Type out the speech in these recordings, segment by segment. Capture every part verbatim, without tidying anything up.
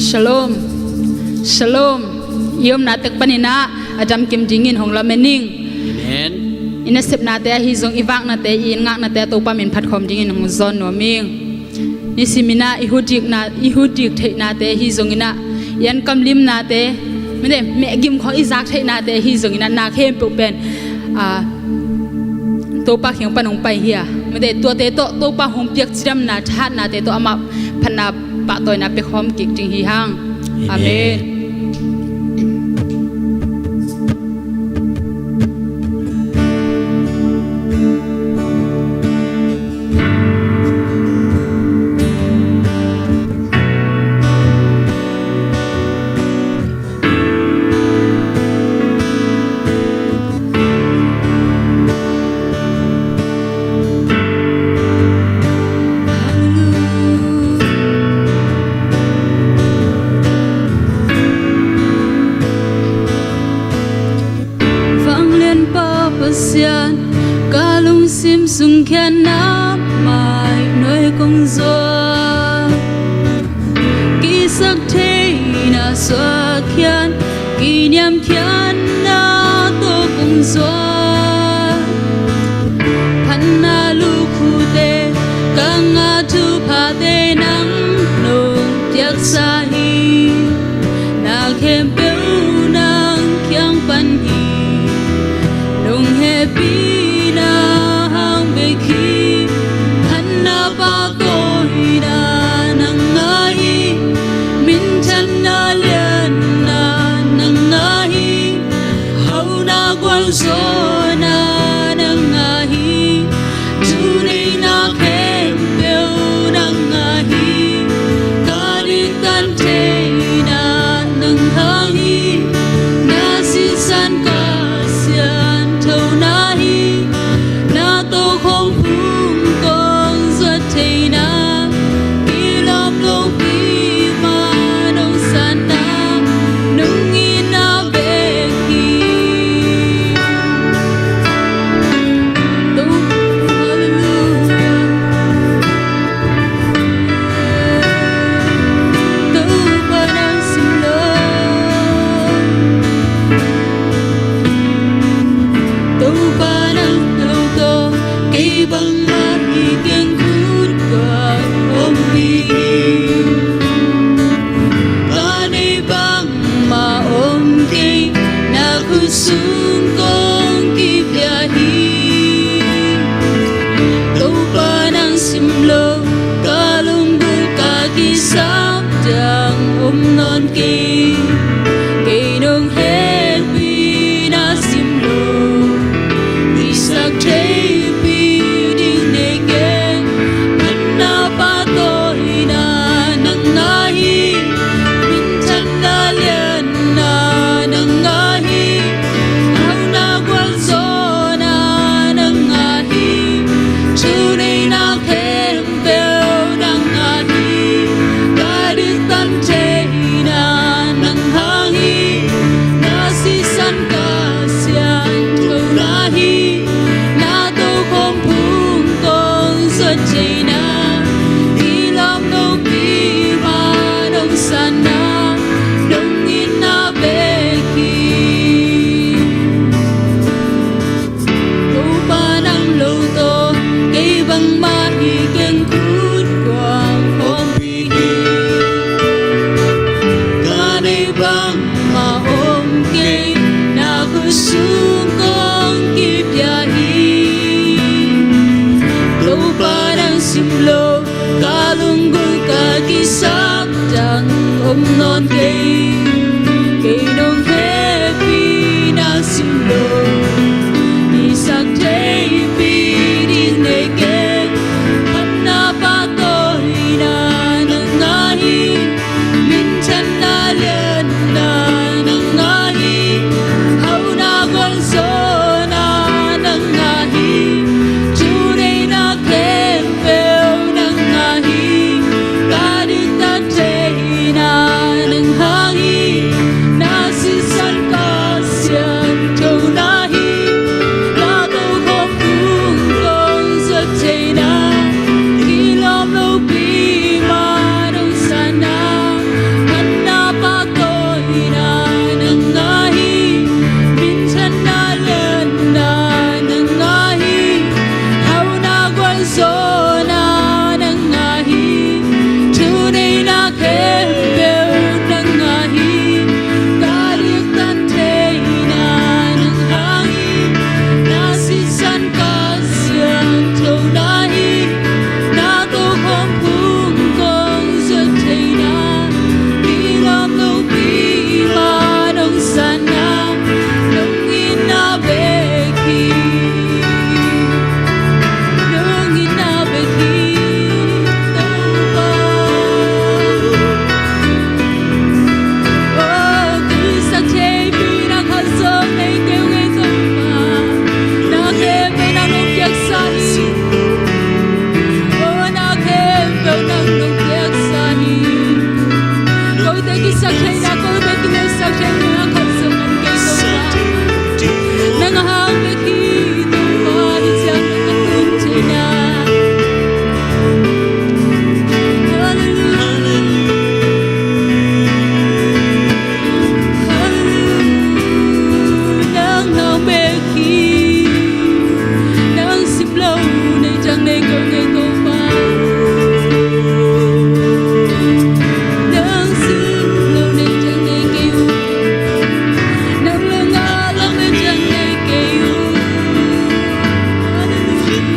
Shalom. Shalom. I omna tek panin ah a damkim dingin hong lamen ning. Amen. I nasepnate ahi zong, i vaknate, i ngaknate Topa min phat khawm dingin hong zawn nuam ing. Nisimin ah i hudikna, i hudik theihnate ahi zongin ah, i ankamlimnate, mede, mehgim khawng i zak theihnate ahi zongin ah, na khempeuh pen, ah, Topa kiang pan hong pai hi a, mede, tuate tawh Topa hong piak cidamna, thahatnate tawh amah phatna, pahtawina pia khawm kik ding hi hang. Amen. Amen. Vanglianpa Pasian, ka lungsim sung khiatna mai nuai kong zuak. Kisaktheihna suak khiat, kiniamkhiatna tawh kong zuak. Phatna lukhute, ka ngah thuphate nang nong piaksa hi. Na khempeuh nang kiang pan hi. Nong hehpihna hang bek hi. Phatna pahtawina nang ngah hi. Minthanna lianna nang ngah hi. Hauhna gualzawhna nang ngah hi. Thuneihna khempeuh nang ngah hi. Ka diktan theihna nang hang hi. Na sisan ka sianthona hi. Na tokhom phung kong zuat theihna, i lawm lopi mah nong sanna, nong itna bek hi. To, hallelujah. Topa nang simloh. Topa nang lo tawh, kei bangmah i keng khut kua ompih hi. Ka neih bangmah om kei, na khut sung kong kipia hi. Topa nang simloh, ka lunggulh ka kisap dang om nawn kei. Kei nong hehpihna simloh, i sak theihpih ding nei keng. Phatna pahtawina nang ngah hi. Minthanna lianna nang ngah hi. Hauhna gualzawhna nang ngah hi. Thuneihna khempeuh nang ngah hi. Ka diktan theihna nang hang hi. Na sisan ka sianthona hi. Na tokhom phung kong zuat theihna, i lawm lopi mah nong sanna, nong itna bek hi. Topa nang lo tawh, kei bangmah i keng khut kua ompih hi. Ka neih bangmah om kei, na khut sung kong kipia hi. Topa nang simloh, ka lunggulh ka kisap dang om nawn kei. Kei nong hehpihna simloh, i sak theihpih ding nei keng. Phatna pahtawina nang ngah hi. Minthanna lianna nang ngah hi. Hauhna gualzawhna nang ngah hi. Thuneihna khempeuh nang ngah hi. Ka diktan theihna nang hang hi. Na sisan Sak thei na ko bek i mel sak thei na khat zong om kei Topa. Nang a hang bek hi Topa, hi ciang nang a tun thei na. Hallelujah. Hallelujah. Nang a hang bek hi. Nang sim lo nei ciang nei kei uh Topa. Nang sim lo nei ciang nei kei uh. Nang lo ngah lo nei ciang nei kei uh. Hallelujah.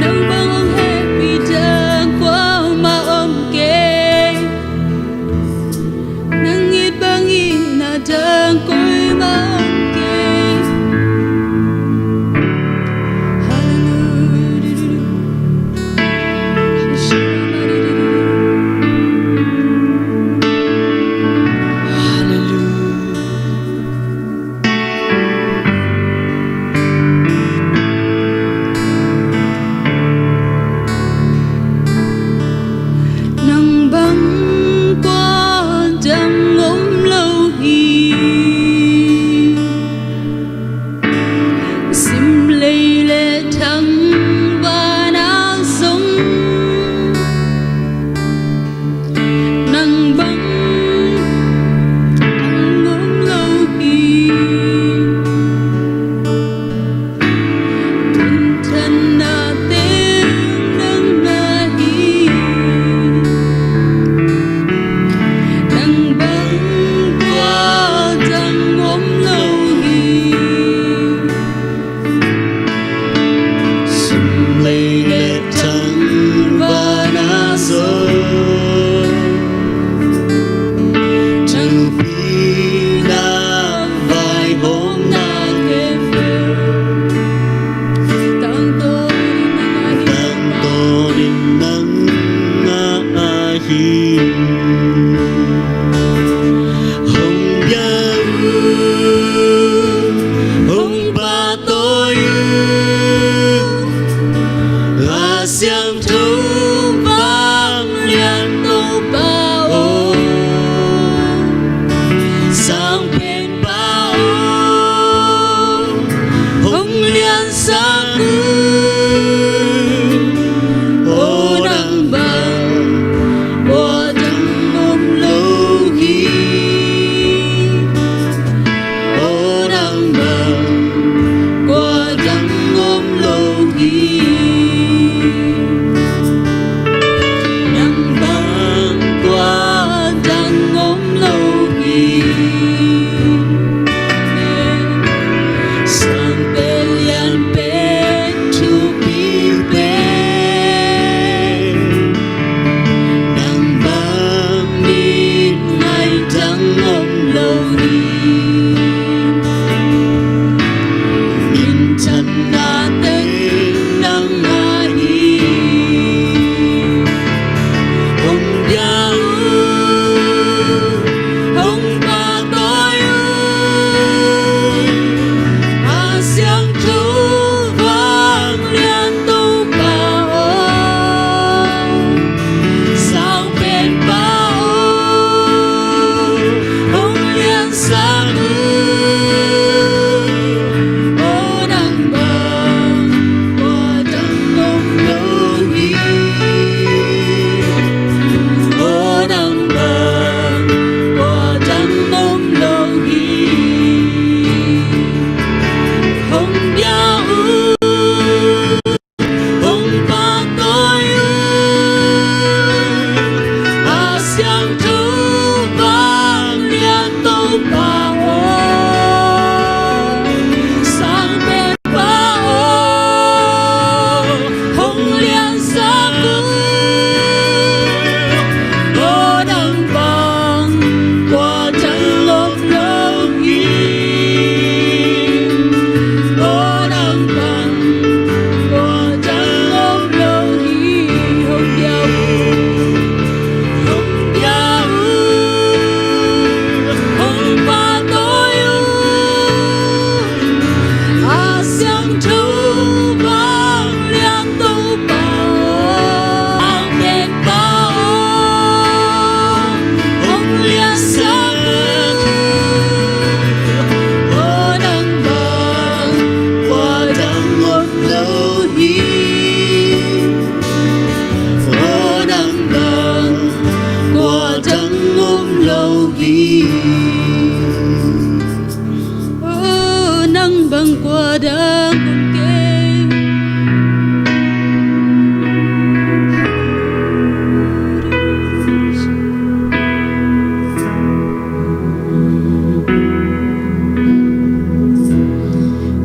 Nang bang hong hehpih dang kuamah om kei. Nang it bangin na dang koimah om kei. Hallelujah. Hallelujah. Nang bang kua dang om lo hi. Sim lei le thangvana zong nang bang dang om lo hi. Minthanna teng nang na hi. Nang bang kua dang om lo hi. Sim lei le thangvana zong thangpina vaihawmna khempeuh tangtawnin nang a ahi. Hong bia un, hong pahtawi un, Kha Siangtho vanglian Topa aw, Sang Penpa aw, hong liansak un. Aw nang bang kua dang om lo hi. Aw nang bang kua dang om lo hi. Nang bang kua dang om lo hi. Sang Pen, Lian Pen, Thupi Pen, nang bang mit ngai dang om lo hi. Minthanna teng nang na hi. Hong bia un, hong pahtawi un, Kha Siangtho vanglian Topa aw, Sang Penpa aw, hong liansak un. Aw nang bang kua dang om lo hi. Aw nang bang kua dang om lo hi. Hong bia un, hong pahtawi un, Kha Siangtho vanglian Topa Pi, oh, nang bang kua dang om kei.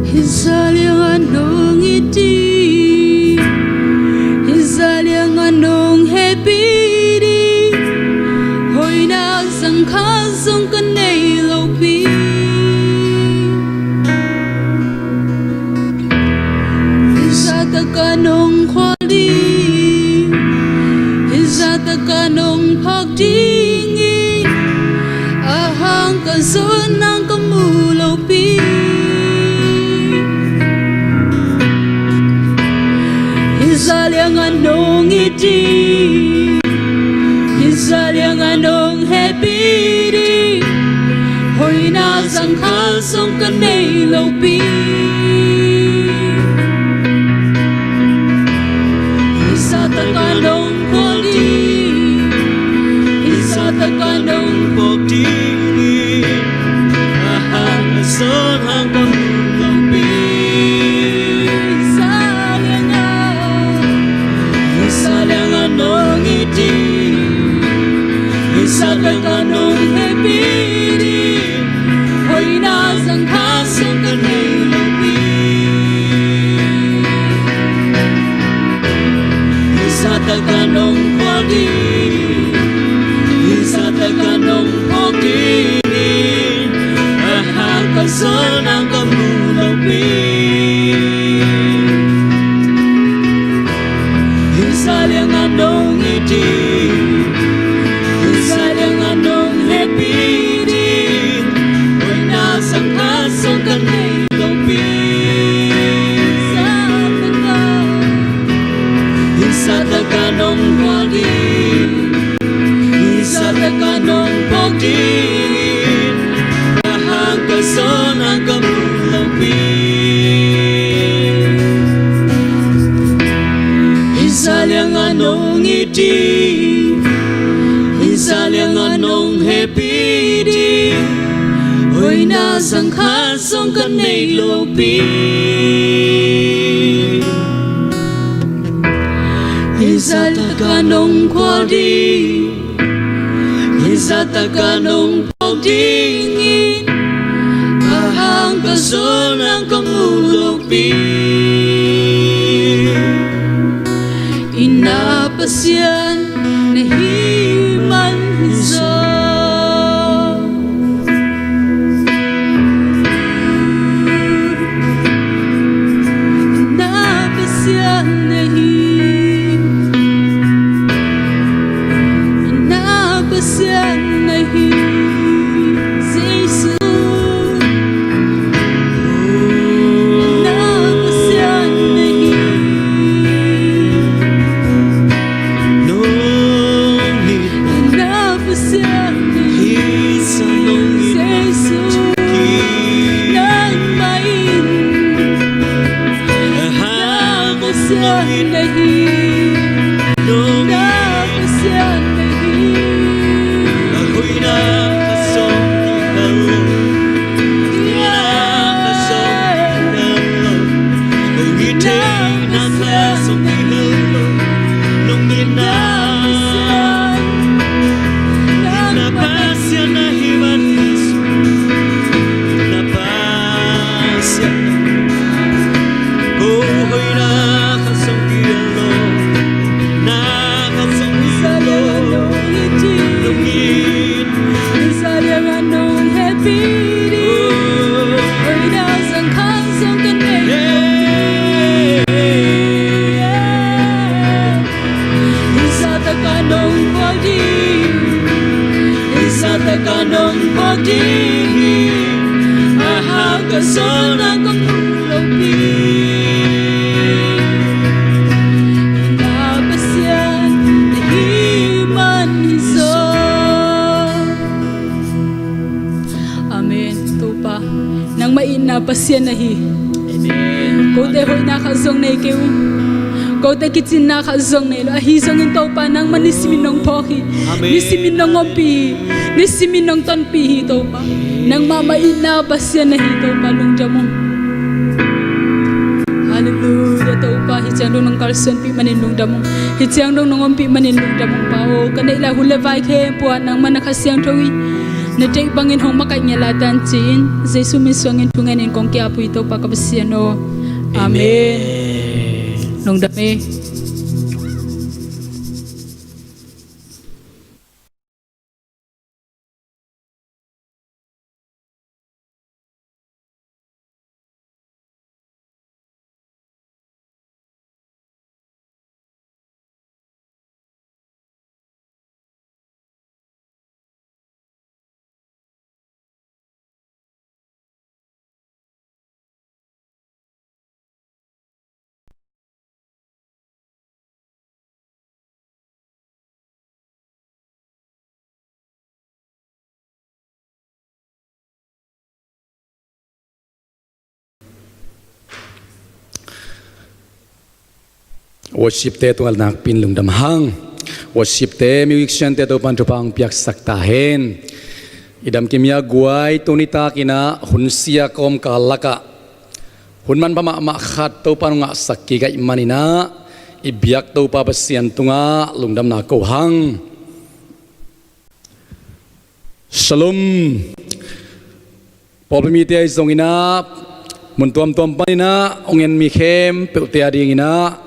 Hi zah liangah nong it ding, hi zah liangah nong hehpih ding, hoihna zang khat zong ka nei lo pi. Hi zah takah nong khual ding, hi zah takah nong phawk ding in, a hang ka zawn nang ka mu lo pi. Hi zah liangah nong it ding, hi zah liangah nong hehpih ding, hoihna zang khat zong ka nei lo pi. Hi zah takah nong khual ding, hi zah takah nong phawk ding in, a hang ka zawn hang ka mu lo pi. Hi zah liangah, hi zah liangah nong it ding, hi zah liangah nong hehpih ding, hoihna zang khat zong ka nei lo pi. Hi zah takah nong khual ding, hi zah takah nong phawk ding in, a hang ka zawn nang ka mu lo pi. Hi zah liangah nong it ding, hi zah liangah nong hehpih ding, hoihna zang khat zong ka nei lo pi. Hi zah takah nong khual ding, hi zah takah nong phawk ding in, a hang ka zawn nang ka mu lo pi. Hi zah liangah nong it ding, hi zah liangah nong hehpih ding, hoihna zang khat zong ka nei lo pi. Hi zah takah nong khual ding, hi zah takah nong phawk ding in, a hang ka zawn nang ka mu lo pi. I na Pasian na hih man hi zaw. Na Pasian na hi, na Pasian na hi, Jesu. Na Pasian na hi. Nong it. Na Pasian na hi. Hi zah nong it. Jesu. Nangmah in. Aha. Na Pasian na hi. Nong it. Na Pasian na hi. A hoihna khat zong kihel lo. Hi zah liangah nong hehpih ding, hoihna zang khat zong ka nei lo pi. Hi zah takah nong khual ding, hi zah takah nong phawk ding, a hang ka zawn nang ka mu lo pi. Na Pasian na hih man hi zaw. Amen. Topa, nangmah in na Pasian na hi. Amen. Kote hoihna khat zong nei kei un. Kote kicinna khat zong nei lo. Ahi zongin Topa nangmah nisimin nong phawk hi. Amen. Nisimin nong ompih hi. Nisimin nong tonpih hi Topa. Nangmah mah itna Pasian na hi Topa, lungdam ung. Halleluiah Topa, hih ciang dong nong kalsuanpih manin lungdam ung. Hih ciang dong nong ompih manin lungdam ung Pa aw. Ka neih lai hun le vai khempeuh ah nangmah na Kha Siangtho in na deih bangin hong makaih ngiat lai ta hen ci-in Jesu min suangin thungenin kong ki-ap uh hi Topa ka Pasian aw. Amen. Amen. Lungdam e. Worship-te tungah nakpi-in lungdam hang. Worship-te, musician-te Topa'n thupha hong piaksak ta hen. I damkim hi a guai, tuni takin ah hun sia kawmkal lakah hun manpha mahmah khat Topa'n hong ngahsak kik ahih manin ah i biak Topa Pasian tungah lungdamna ko hang. Shalom. Pawlpi mite ahi zongin ah, mun tuamtuam panin ah hong en mi khempeuhte adingin ah,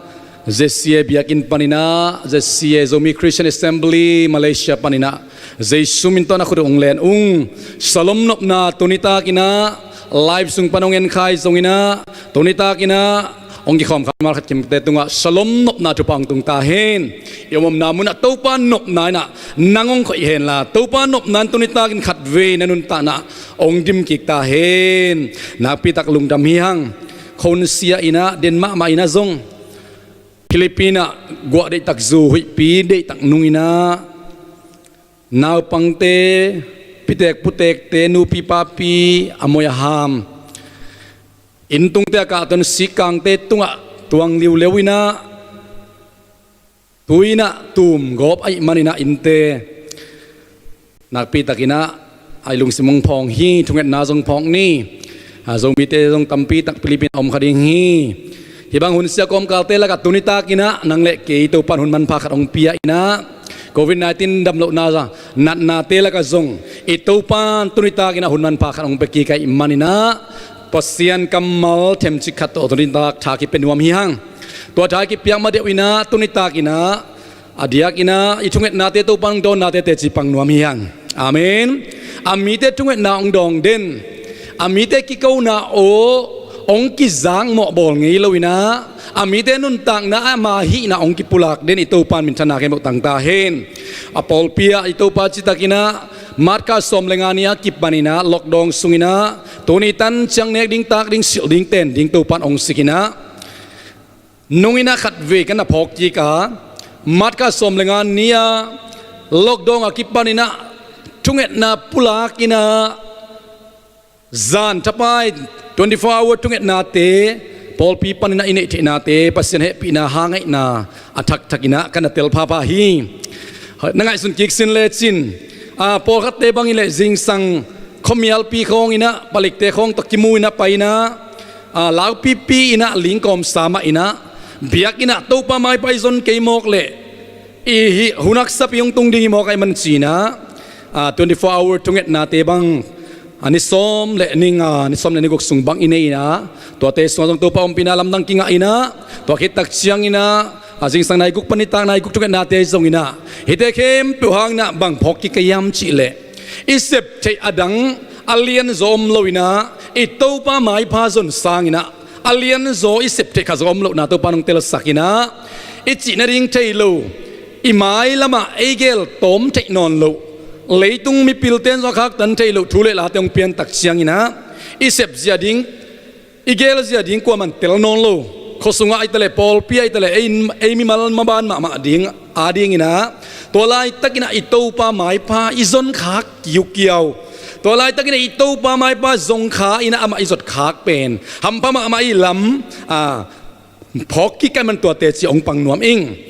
Z C A biakinn panin ah, Z C A Zomi Christian Assembly Malaysia panin ah Jesu min tawh na khut uh hong len ung. Shalom nopna, tuni takin ah live sung pan hong en kha ahi zongin ah, tuni takin ah hong kikhawm kha mimal khat kimte tungah shalom nopna thupha hong tung ta hen. I om omna munah Topa nopna in ah nang hong khoih hen la, Topa nopna in tuni takin khatvei na nuntakna hong dim kik ta hen. Nakpi tak lungdam hi hang. Khuasia in ah, den mahmah in ah zong, Philippines ah guah deihtak zu huihpi deihtak nung in ah, naupangte, pitek putekte, nupi papi a moi a ham, inntungte a kahto in sikkangte tungah tuang liuleu in ah, tui in ah tum gawp ahih manin ah innte nakpi takin ah a i lungsim hong phawng hi. Thungetna zong phawk ni. A, Zomite zong tampi tak Philippines ah om kha ding hi. Hih bang hun sia kawmkalte lakah tuni takin ah nang le kei Topa'n hun manpha khat hong pia in ah, Covid nineteen damlohna natnate lakah zong i Topa'n tuni takin ah hun manpha khat hong pia kik ahih manin ah, Pasian kammal themcik khat tawh tuni tak tha kipia nuam hi hang. Tua tha kipiak ma deuh in ah tuni takin ah, a diakin ah i thungetnate Topa'n hong dawnnate teci pang nuam hi hang. Amen. A mite thungetna hong dawng den, a mite kikona aw hong kizak mawh bawl ngei lo in ah, a mite nuntakna ah ama hihna hong kipulak den i Topa'n minthanna khempeuh tang ta hen. A pawlpi ah i Topa citakin ah March kha sawm le nga ni a kipanin ah lockdown sungin ah, tuni tan ciang nek ding, tak ding, silh ding, ten ding Topa'n hong sik in ah, nung in ah khatvei ka na phawk kik a, March kha sawm le nga ni a lockdown a kipanin ah thungetna pulak in ah, zan thapai twenty-four hour thungetnate, pawlpi panin ah i neih theihnate, Pasian hehpihna, hangaihna a thakthak in ah ka na tel phapha hi. Na ngaihsun kik sin lecin, a, pawlkhatte bangin leh zingsang khuamialpi khawng in ah, palikte khawng tawh kimu in ah pai in ah, a, laupipi in ah lingkawmsa mah in ah, biakinn ah Topa maipa i zon kei mawk leh i hih hun haksapi hong tung ding hi mawk ahih man ci in ah, a, twenty-four hour thungetnate bang, a, ni sawm le ni nga, ni sawm le ni guk sung bang i nei in ah, tuate sungah zong Topa ompihna lamdang kingah in ah, tua khit tak ciangin ah, a, zingsang nai guk pan nitak nai guk thungetnate zong in ah, hihte khempeuh hangin ah bang phawk kik ka hiam cih leh, i sep theih adang a lianzaw om lo in ah, i Topa maipha zon sangin ah a lianzaw i sep theih khat zong om lohna Topa'n hong telsak in ah, i cih nading thei lo, i mailam ah ei gel tawm theih nawn loh, leitung mipilte in zong a khaktan thei loh thu le late hong pian tak ciangin ah, i sep zia ding, i gel zia ding kuaman tel nawn lo, khua sungah ahih ta leh, pawlpi ahih ta leh, ei, ei mimal maban mahmah ding adingin ah, tua laitakin ah i Topa maipha i zon khak kiukiau, tua laitakin ah i Topa maipha zong kha in ah amah i zot khak pen hampha mahmah i lam, a, phawk kik ka hih man tua teci hong pang nuam ing.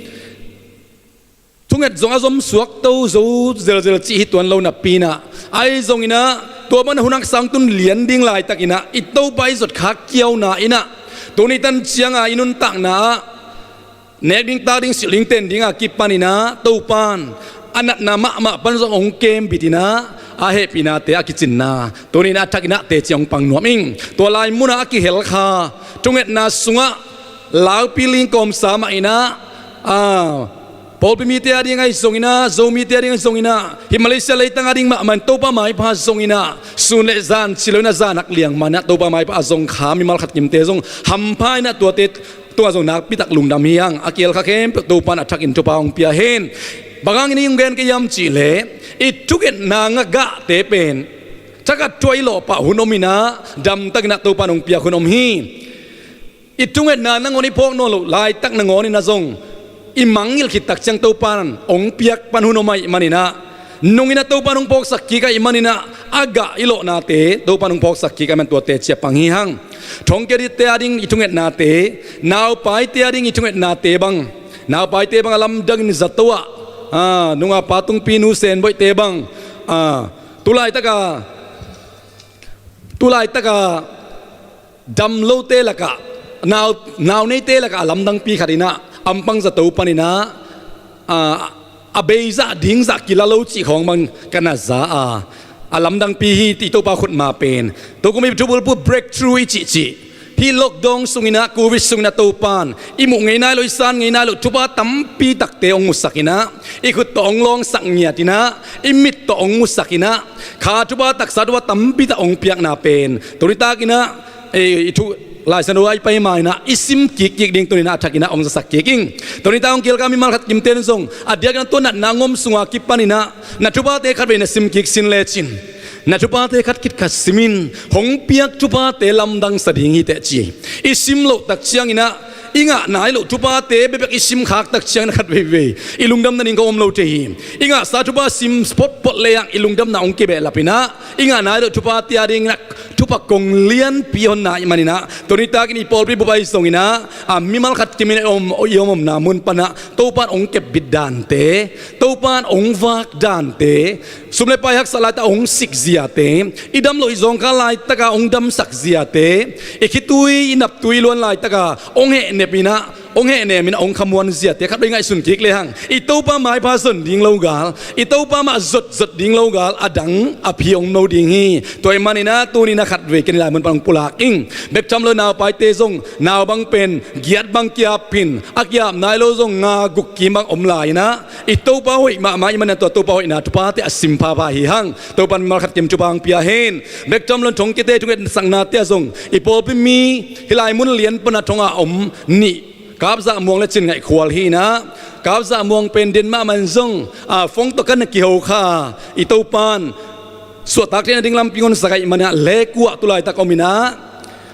Thunget zong a zom suak to zo zelzel cih hi tuan lo napi-in ah, ahi zongin ah tua bang a hun haksa hong tun lian ding laitakin ah i Topa i zot khak kiauna in ah, tuni tan ciang a i nuntakna ah nek ding, tak ding, silh ding, ten ding a kipanin ah Topa in a natna mahmah pan zong hong kembit in ah, a hehpihnate a kicinna tuni-in ah a thakin ah teci hong pang nuam ing. Tua lai munah a kihel kha thungetna sungah laupi ling kawmsa mah in ah, a, pawlpi mite a ding ahi zongin ah, Zomite a ding ahi zongin ah, hih Malaysia leitang a ding mahmah in Topa maipha zongin ah, sun le zan ci lo in ah, zan hak liang man ah Topa maipha a zong kha mimal khat kimte zong hampha in ah, tuate tungah zong nakpi tak lungdam hi hang. A kihel kha khempeuh Topa in a thakin thupha hong pia hen. Bang hangin hih hong gen ka hiam cih leh, i thungetna ngah gahte pen thakhat thu-a i lawhpah hun om in ah, damtakin ah Topa in hong piak hun om hi. I thungetna nangawn i phawk nawn loh laitak nangawn in ah zong i mangngilh khit tak ciang Topa in hong piak pan hun om ahih manin ah, nung in ah Topa in hong phawksak kik ahih manin ah, a gah i lawhnate Topa in hong phawksak kik ahih man tua teci a pang hi hang. Thongkiatte a ding i thungetnate, naupaite a ding i thungetnate bang, naupaite bang a lamdangin zato ah, a, nungah Pa Tungpi, Nu Senboihte bang, a, tu laitaka, tu laitaka dam lote lakah, nau, nau neite lakah a lamdangpi khat in ah, ampang zato panin ah, a, a beizah dingzah kila lo cih khawng bang ka na za a, a lamdangpi hi. I Topa khut ma pen, tu kum i thubulphuh breakthrough i cihcih, hih lockdown sungin ah, Covid sungin ah Topa in i muh ngei nai loh, i san ngei nai loh thupha tampi takte hong musak in ah, i khut tawh hong lawngsak ngiat in ah, i mit tawh hong musak in ah, kha thupha, taksa thupha tampi tak hong piakna pen tuni takin ah, e, i thu Lai Siangtho a i pai ma in ah i sim kikkik ding tuni-in ah a thakin ah hong zasak kik ing. Tuni tak hong kihel kha mimal khat kimte in zong a diakin ah tua natna hong om sung a kipanin ah, na thuphate khatvei na sim kik sin lecin, na thuphate khat khit khat sim in, hong piak thuphate lamdangsa ding hi teh ci. I sim loh tak ciangin ah, i ngah nai loh thuphate bekbek i sim khak tak ciangin ah khat veivei i lungdam nading khawng om lo thei hi. I ngahsa thupha sim photphot lehang i lungdamna hong kibehlap in ah, i ngah nai loh thuphate a dingin ah thupha kong lianpi honna ahih manin ah, tuni takin i pawlpi bup ahi zongin ah, a, mimal khat kimin i om, i om omna mun pan ah Topa in hong kepbit dante, Topa in hong vak dante, sum le pai haksa laitak hong sik ziate, i dam loh i zawngkhal laitak a hong damsak ziate, i khitui i naptui luan laitak a hong hehnep in ah, hong hehnem in ah hong khamuan ziate khatvei ngaihsun kik lehang, i Topa maipha zon ding lo gal, i Topa mah zotzot ding lo gal a dang a phi om lo ding hi. Tua ahih manin ah tuni-in ah khatvei ken i lai mun pan hong pulak ing. Bek tham lo naupaite zong, nau bang pen giat bang ki-ap in, a ki-ap nai lo zong nga guk kim bang om lai in ah, i Topa hoih mahmah ahih manin ah tua Topa hoihna thuphate a sim phapha hi hang. Topa in mimal khat kim thupha hong pia hen. Bek tham lo thongkiate thungetsaknate ah zong, i pawlpi mi hih lai mun lian pan ah thong a om nih, Kap Zah Muang le Cin Ngaih Khual hi in ah, Kap Zah Muang pen den mahmah in zong, a, phone tawh ka na kiho kha, i Topa in suahtak theihna ding lampi hong honsak ahih manin ah, Lekuah tu laitak om in ah,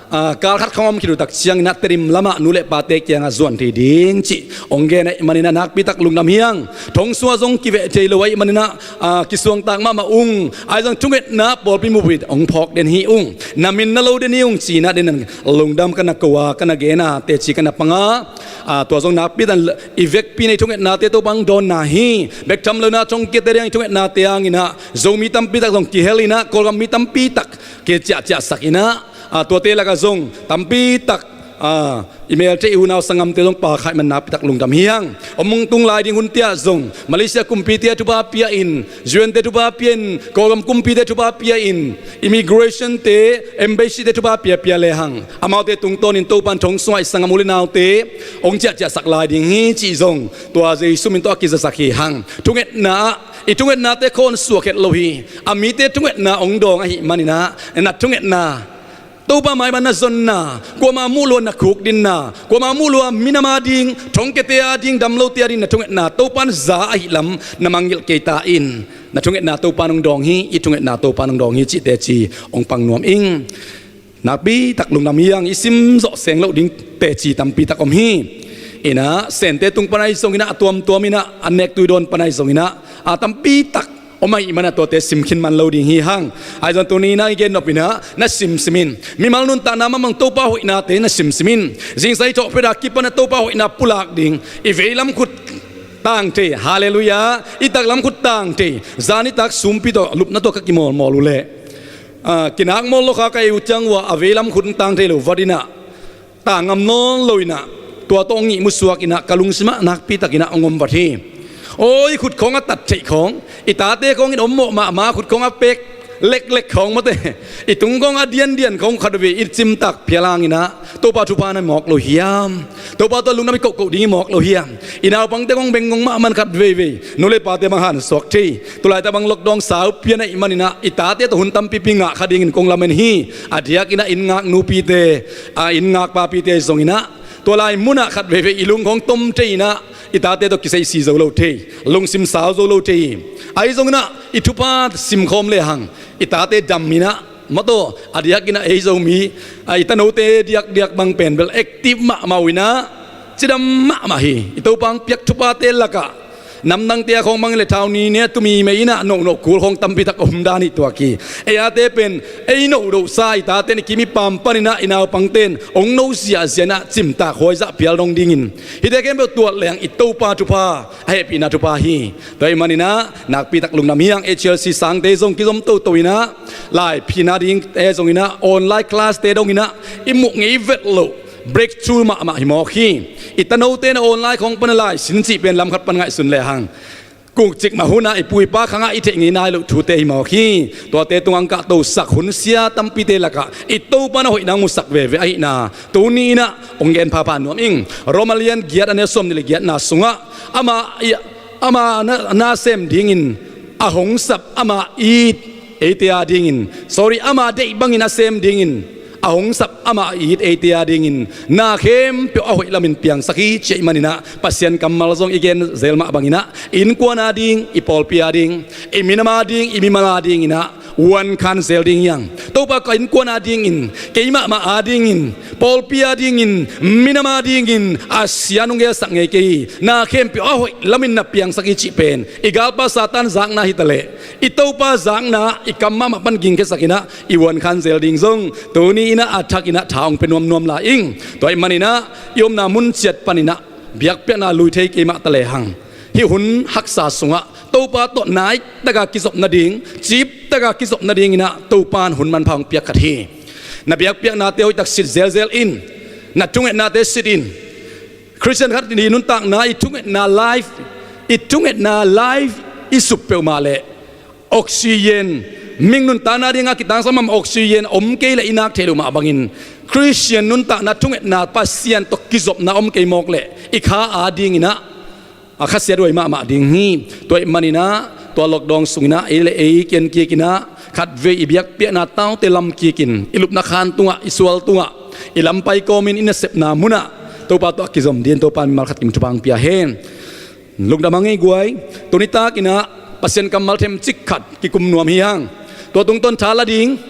a, kal khat khawng om khit uh tak ciangin ah Tedim lamah nu le pate kiangah zuan thei ding cih hong gen ahih manin ah nakpi tak lungdam hi hang. Thong sung ah zong kiveh thei lo ahih manin ah, a, kisuangtak mahmah ung. Ahi zong thungetna pawlpi mubit hong phawk den hi ung. Na min na lo den hi ung ci-in ah den in lungdam ka na ko a, ka na gen a, teci ka na pang a, a, tua zong nakpi tak in i vekpi-in i thungetnate Topa in hong dawnna hi. Bek tham lo in ah thongkiate a ding i thungetnate hangin ah Zomi tampi tak zong kihel in ah, Kawlgam mi tampi tak kiciahciahsak in ah, a, tuate lakah zong tampi tak, a, i melte, i unau sanggamte zong pha kha ahih man nakpi tak lungdam hi hang. Om hong tung lai ding hunte ah zong Malaysia kumpite thupha pia in, U N-te thupha pia in, Kawlgam kumpite thupha pia in, immigration-te, embassy-te thupha piapia lehang, amaute tungtawnin Topa in thong sungah i sanggam u le naute hong ciahciahsak lai ding hi cih zong tua Jesu min tawh a kizasak hi hang. Thungetna ah, i thungetnate khawn suak het lo hi. A mite thungetna hong dawng ahih manin ah, na thungetna, Topa maipha na zonna, kuamah muh lua na khukdinna, kuamah muh lua minam a ding, thongkiate a ding, damlote a ding na thungetna Topa in za ahih lam na mangngilh kei ta in. Na thungetna Topa in hong dawng hi, i thungetna Topa in hong dawng hi cih teci hong pang nuam ing. Nakpi tak lungdam hi hang. I sim zawh seng loh ding teci tampi tak om hi. In ah, Sente tung pan ahi zongin ah, a tuamtuam in ah, a nektui dawn pan ahi zongin ah, a, tampi tak om ahih manin ah tuate sim khin man lo ding hi hang. Ahi zong tuni-in ah i gen nop in ah na simsim in. Mimal nuntakna mahmah Topa hoihnate na simsim in. Zingsang i thawh phet a kipan ah Topa hoihna pulak ding i veilam khut tang thei, halleluiah, i taklam khut tang thei, zan i tak sumpi tawh lupna tawh ka kimawlmawl uh leh, ah, kinak mawl lo kha ka ei uh ciang uh ah a veilam khut tang thei lo vat in ah, tang ngam nawn lo in ah, tua tawh hong ihmu suak in ah ka lungsim ah nakpi takin ah hong om vat hi. Aw, i khut khawng a tat theih khawng, i tate khawng in om mawh mahmah, khut khawng a pek leklek khawng mawte, i tung khawng a diandian khawng khatvei i cimtak phial hang in ah Topa thupha na mawk lo hiam? Topa tawh lungdam i kohkoh ding i mawk lo hiam? I naupangte khawng bengngong mahmah in khatveivei nu le pate bang hansuak thei, tulaitak bang lockdown sau pian ahih manin ah i tate tawh hun tampipi ngah kha dingin kong lamen hi. A diakin ah inn ngak nupite, a inn ngak papite zong in ah tua lai munah khatveivei i lung khawng tom thei in ah i tate tawh kiseisi zo lo thei, lungsim sau zo lo thei hi. Ahi zong in ah i thupha simkhawm lehang i tate dam in ah, mawtaw, a diakin ah ei Zomi, a, i tanote diakdiak bang pen bel active mahmah uh in ah, cidam mahmah hi. I Topa hong piak thuphate lakah namdangte a khawng bang le thau ni ne a tumi mei in ah nohnoh kul khawng tampitak om dan hi tuak hi. Ei ate pen ei nohdohsa i tate in i kim i pam panin ah i naupangte in hong no ziahziah in ah cimtak huaizah phial dong dingin hihte khempeuh tuat leng i Topa thupha, a hehpihna thupha hi. Tua ahih manin ah nakpitak lungdam hi hang. H L C sangte zong kizom toto in ah, lai phina dingte zong in ah, online class-te dong in ah i muh ngei vet loh breakthrough mahmah hi mawk hi. I tanote in ah online khawng pan a lai sin cih pen lam khat pan ngaihsun lehang kukcik mah hun ah i pu i pa khang ah i theih ngei nai loh thute hi mawk hi. Tuate tungah hong kahtosak hunsia tampite lakah i Topa in a hoihna hong musak veve ahihna tuni in ah hong gen phapha nuam ing. Roma lian giat a neu sawmnih le giatna sungah, amah i, amah na, na sem dingin a hong sap, amah it eite a dingin, sorry, amah deih bangin a sem dingin a hong sap, amah it eite a dingin na khempeuh a hoih lamin piangsak hi, ci ahih manin ah Pasian kammal zong i gen zel mah bangin ah i innkuan a ding, i pawlpi a ding, i minam a ding, i mimal a dingin ah vuankhan zel ding hi hang. Topa, ka innkuan a dingin, keimahmah a dingin, pawlpi a dingin, minam a dingin a sia nong gelsak ngei kei hi. Na khempeuh a hoih lamin na piangsak hi cih pen i galpa Satan zakna hi taleh i Topa zakna i kam mahmah pan gingkhiasak in ah i vuankhan zel ding zong tuni in ah a thak in ah tha hong pia nuamnuam lai ing. Tua ahih manin ah i omna mun ciat panin ah biakpiakna lui thei kei mah ta lehang, hih hun haksa sungah Topa tawh naitak a kizop nading, ciptak a kizop nadingin ah Topa in hun manpha hong piak khat hi. Na biakpiaknate hoihtak sit zelzel in. Na thungetnate sit in. Khristian khat i nuntakna, i thungetna life, i thungetna life i sup peuhmah leh oxygen, mihing nuntakna dingah kitangsam mahmah oxygen om kei leh i nak theih loh mah bangin Khristian nuntakna thungetna, Pasian tawh kizopna om kei mawk leh i kha a dingin ah a khasiathuai mahmah ding hi. Tua ahih manin ah tua lockdown sungin ah ei le ei kian kik in ah khatvei i biakpiakna taute lam kik in, i lupna khan tungah, i sual tungah, i lampai kawmin i nasepna munah Topa tawh a kizom dingin Topa in mimal khat kim thupha hong pia hen. Lungdam hang ei guai. Tuni takin ah Pasian kammal themcik khat kikum nuam hi hang. Tua tungtawn tha la ding,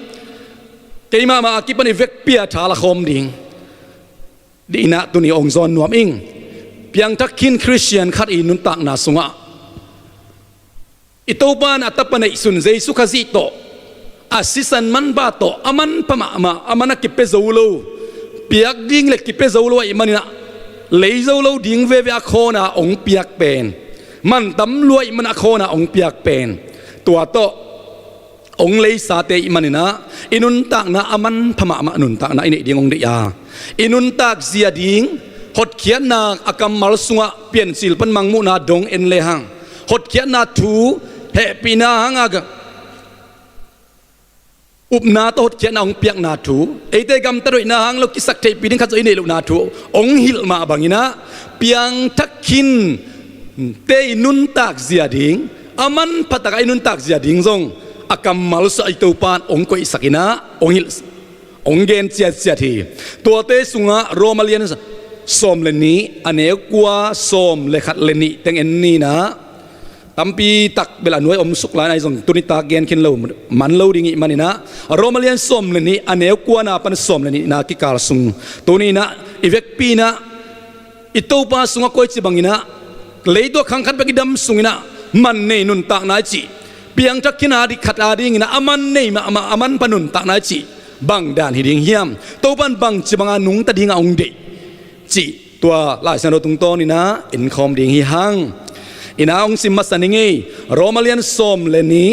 keimahmah a kipan i vekpi-a tha la khawm ding dingin ah tuni hong zawn nuam ing. Piangthak khin Khristian khat i nuntakna sungah i Topa in a Tapa neihsun Jesu Khazih tawh, a sisan manpha tawh, a manpha mahmah, a man a kipia zo lo, piak ding le kipia zo lo ahih manin ah lei zo lo ding veve a khawn a hong piak pen, mantam lua ahih manin a khawn a hong piak pen, tua tawh hong leisate ahih manin ah i nuntakna a manpha mahmah nuntakna i neih ding hong deih a, i nuntak zia ding hotkhiatna a kammal sungah Piancil pan Mangmuhna dong en lehang, hotkhiatna thu, hehpihna hanga upna tawh hotkhiatna hong piakna thu, eite gamtat hoihna hang lo kisaktheihpih ding khat zong i neih lohna thu hong hilh mah bangin ah, piangthak khinte i nuntak zia ding, a manpha takah i nuntak zia ding zong a kammal sungah i Topa in hong koihsak in ah hong hilh, hong gen ciatciat hi. Tuate sungah Roma lian sawm le nih, a neu kua, sawm le khat le nih teng en ni in ah, tampi tak bel a nuai om suk lai in ah, ahi zong tuni tak gen khin lo man lo ding ahih manin ah, Roma lian sawm le nih, a neu kuana pan sawm le nihna kikal sung, tuni in ah i vekpi in ah i Topa sungah koici bangin ah, leitungah khang khat bek i dam sungin ah man nei nuntakna i cih Piangthak khin a dik khat a dingin ah a man nei mahmah, a manpha nuntakna i cih bang dan hi ding hiam? Topa'n bangci banga nungta dingah hong deih cih tua Lai Siangtho tungtawnin ah enkhawm ding hi hang. In ah hong sim masa ning ei. Roma lian sawm le nih,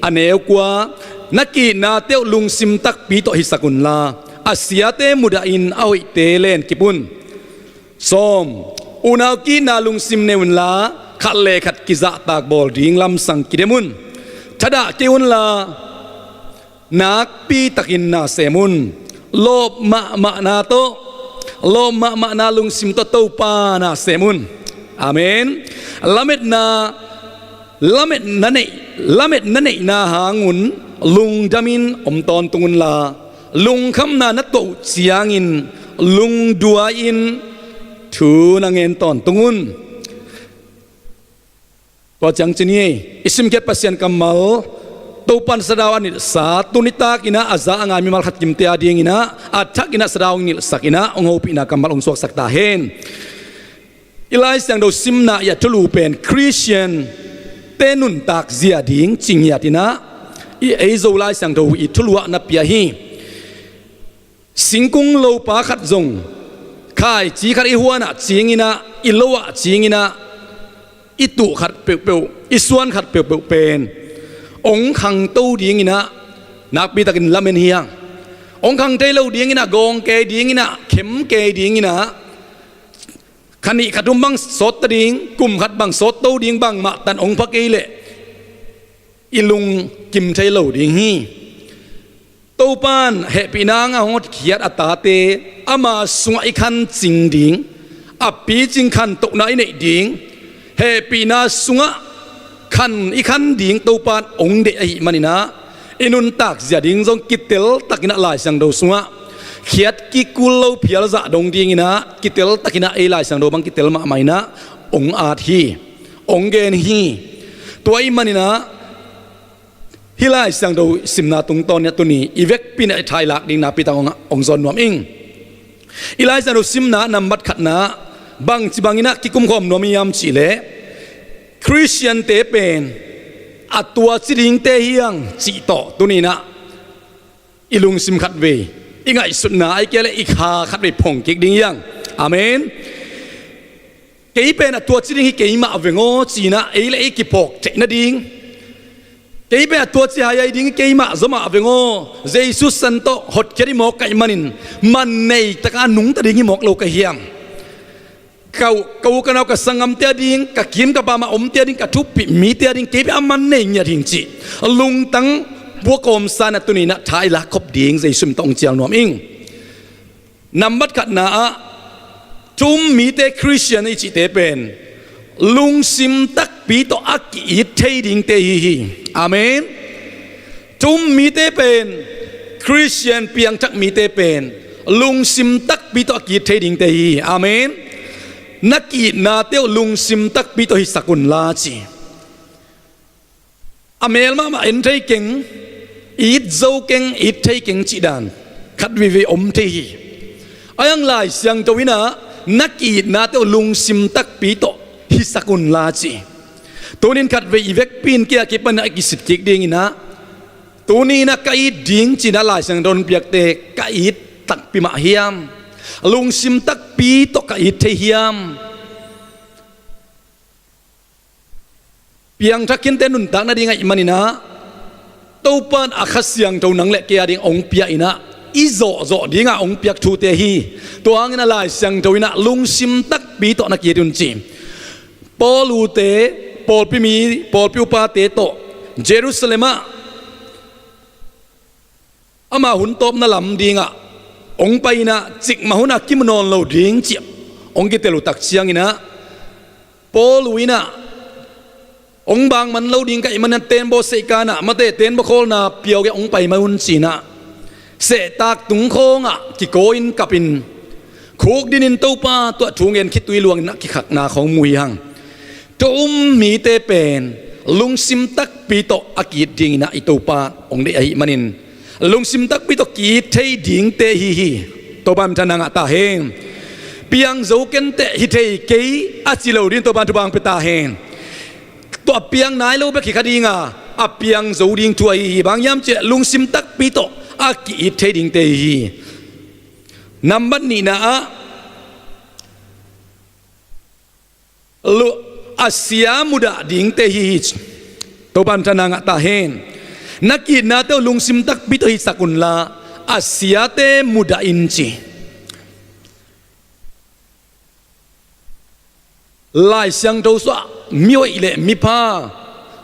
a neu kua. Na ki-itnate uh lungsim takpi tawh hisak unla, a siate mudahin a hoihte lenkip un. Sawm. Unau ki-itna lungsim nei unla, khat le khat kizahtak bawl ding lamsang kidem un. Thadah kei unla, nakpitakin na sem un. Lawp mahmahna tawh, lawp mahmahna lungsim tawh Topa na sem un. Amen. Lametna, lametna neih, lametna neihna hangun lungdamin om tawntung unla, lungkhamna na tuah uh ciangin lungduai-in thu na ngen tawntung un. Tua ciang ci ni ei, i simkhiat Pasian kammal, Topa'n Sadau a nilhsa, tuni takin ah a za a ngai mimal khat kimte a dingin ah a thakin ah Sadau hong nilhsakin ah hong hopihna kammal hong suaksak ta hen. I Lai Siangtho simna i a thulu pen Khristiante nuntak zia ding ci ngiatin ah i ei Zo Lai Siangtho i thulu ah na pia hi. Singkung lopa khat zong khaici khat i huanah cingin ah, i lo-ah cingin ah, i tuh khat peuhpeuh, i suan khat peuhpeuh pen hong khangto dingin ah nakpitakin lamen hi hang. Hong khang thei lo dingin ah, gawng kei dingin ah, khem kei dingin ah, kha nih kha thum bang sawt ta ding, kum khat bang sawt to ding, bangmah tan hong pha kei leh i lungkim thei lo ding hi. Topa'n hehpihna hangah hong hotkhiat a tate ama sungah i khancing ding, a picing khantohna i neih ding, hehpihna sungah khan i khan ding Topa'n hong deih ahih manin ah, i nuntak zia ding zong kiteltakin ah Lai Siangtho sungah khiat kikul lo phial zah dong dingin ah kiteltakin ah ei Lai Siangtho bang kitel mahmah in ah hong at hi, hong gen hi. Tua ahih manin ah hih Lai Siangtho simna tungtawn in ah tuni i vekpi in ah i thailak ding nakpi tak hong, hong zawn nuam ing. I Lai Siangtho simna nambat khatna bangci bangin ah kikumkhawm nuam hiam cih leh, Khristiante pen a tua ci dingte hi hang cih tawh tuni in ah i lungsim khatvei, i ngaihsutna ahih kei leh i kha khatvei phong kik ding hi hang. Amen. Kei pen a tua ci ding hi kei mah veng aw ci-in ah ei le ei kiphawk theih nading, kei pen a tua ci hai hai ding hi kei mah zaw mah veng aw, Jesu san tawh hotkhiat i mawk ka hih manin man nei taka nungta ding hi mawk lo ka hiam? Ka u, ka u ka nau, ka sanggamte a ding, ka kim ka pam a omte a ding, ka thupih mite a ding kei pen a man nei ngiat hing cih lungtang puakawmsa in ah tuni in ah tha i lak khop ding Jesu min tawh hong cial nuam ing. Nambat khatna ah thu um mite Khristian i cihte pen lungsim takpi tawh a ki-it thei dingte hi hi. Amen. Thu um mite pen, Khristian piangthak mite pen lungsim takpi tawh a ki-it thei dingte hi hi. Amen. Na ki-itnate uh lungsim takpi tawh hisak unla ci. A mel mahmah en thei keng, it zo keng, it thei keng cih dan khat veivei om thei hi. Ahi hang Lai Siangtho in ah na ki-itnate uh lungsim takpi tawh hisak unla ci. Tuni in khatvei i vekpi in kei a kipan ah i kisit kik dingin ah, tuni in ah ka it ding ci-in ah Lai Siangtho in piakte ka it takpi mah hiam? Lungsim takpi tawh ka it thei hiam? Piangthak khinte nuntak nading ahih manin ah Topa'n a Kha Siangtho nang le kei a ding hong pia in ah i zawhzawh dingah hong piak thute hi. Tua hangin ah Lai Siangtho in ah lungsim takpi tawh na ki-it un ci. Paul ute, pawlpi mi, pawlpi upate tawh Jerusalem ah ama hun tawpna lam dingah hong pai in ah cikmah hun a kimu nawn lo ding ci-a hong kitel uh tak ciangin ah Paul uh in ah hong bang man lo ding ka hih manin ah tenbaw seihkan ah mate tenbaw khawlna piau gei hong pai mai un ci-in ah sehtak tung khawngah kikawi-in kapin khukdinin Topa tungah thu ngen khitui luangin ah kikhakna khawng mu hi hang. Thu um mite pen lungsim takpi tawh a ki-it dingin ah i Topa hong deih ahih manin lungsim takpi tawh ki-it thei dingte hi hi. Topa minthanna ngah ta hen. Piang zo kenteh hi thei kei a ci lo dingin Topa in thupha hong pia ta hen. Tua piang nai lo bek hi kha ding a, a piang zo ding thu ahi hi. Bang hiam cih leh lungsim takpi tawh a ki-it thei dingte hi. Nambat nihna ah lu-, a sia mudah dingte hi hi. Topa in thupha ngah ta hen. Na ki-itnate uh lungsim takpi tawh hisak unla, a siate mudah in ci. Lai Siangtho sungah mihoih le mipha,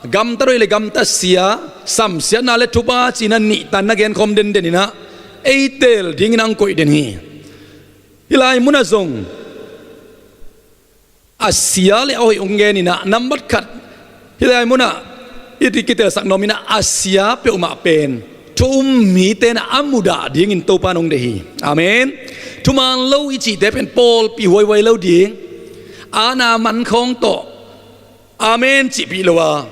gamtat hoih le gamtat sia, samsiatna le thupha ci-in a nih tan na genkhawm denden in ah, ei teel dingin hong koih den hi. Hih lai munah zong a sia le a hoih hong gen in ah, nambat khat, hih lai munah i kitelsak nuam in ah, a sia peuhmah pen thu um mite in ah a mudah dingin Topa in hong deih hi. Amen. Thuman lo i cihte pen pawlpih huaihuai lo ding, aana man khawng tawh amen cihpih lo a,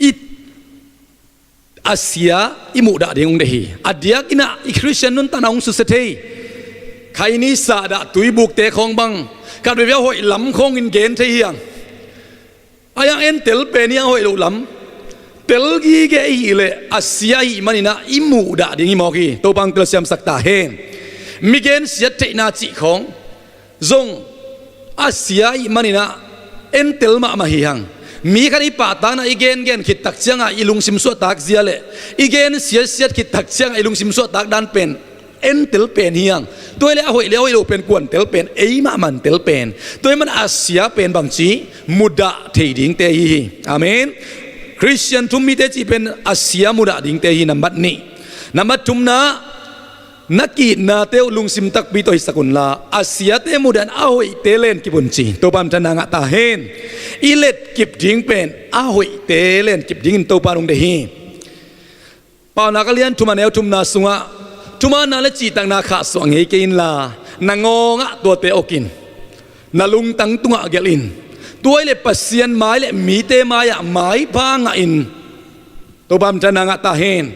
i, a sia i muhdah ding hong deih hi. A diakin ah i Khristian nuntakna hong susia thei. Khaini sahdah tuibukte khawng bang, khat veivei a hoih lam khawngin gen thei hi hang. Ahi hang en tel pen hi hang, hoih loh lam. Tel gige i hih leh a sia ahih manin ah i muhdah ding hi mawk hi. Topa in telsiamsak ta hen. Mi gensiat theihna cih khawng zong a sia ahih manin ah en tel mahmah hi hang. Mi khat i pahtakna i gengen khit tak ciangah i lungsim suahtak zia le i gensiatsiat khit tak ciangah i lungsim suahtak dan pen en tel pen hi hang. Tua hi leh a hoih le a hoih loh pen kuan tel pen, ei mahmah in tel pen. Tua ahih manin a sia pen bangci mudah thei dingte hi hi. Amen. Khristian thu um mite cih pen a sia mudah dingte hi, nambat nih. Nambat thumna, na ki-itnate uh lungsim takpi tawh hisak unla, a siate mudah in a hoihte lenkip un ci. Topa in thupha ngah ta hen. I letkip ding pen a hoihte lenkip dingin Topa in hong deih hi. Paunak a lian thum, a neu thumna sungah, thumaanna le cihtakna khahsuah ngei kei inla, na ngawngah tuate okin, na lungtang tungah gelhin. Tua hi leh Pasian mai le mite mai-ah maipha ngahin, Topa in thupha ngah ta hen.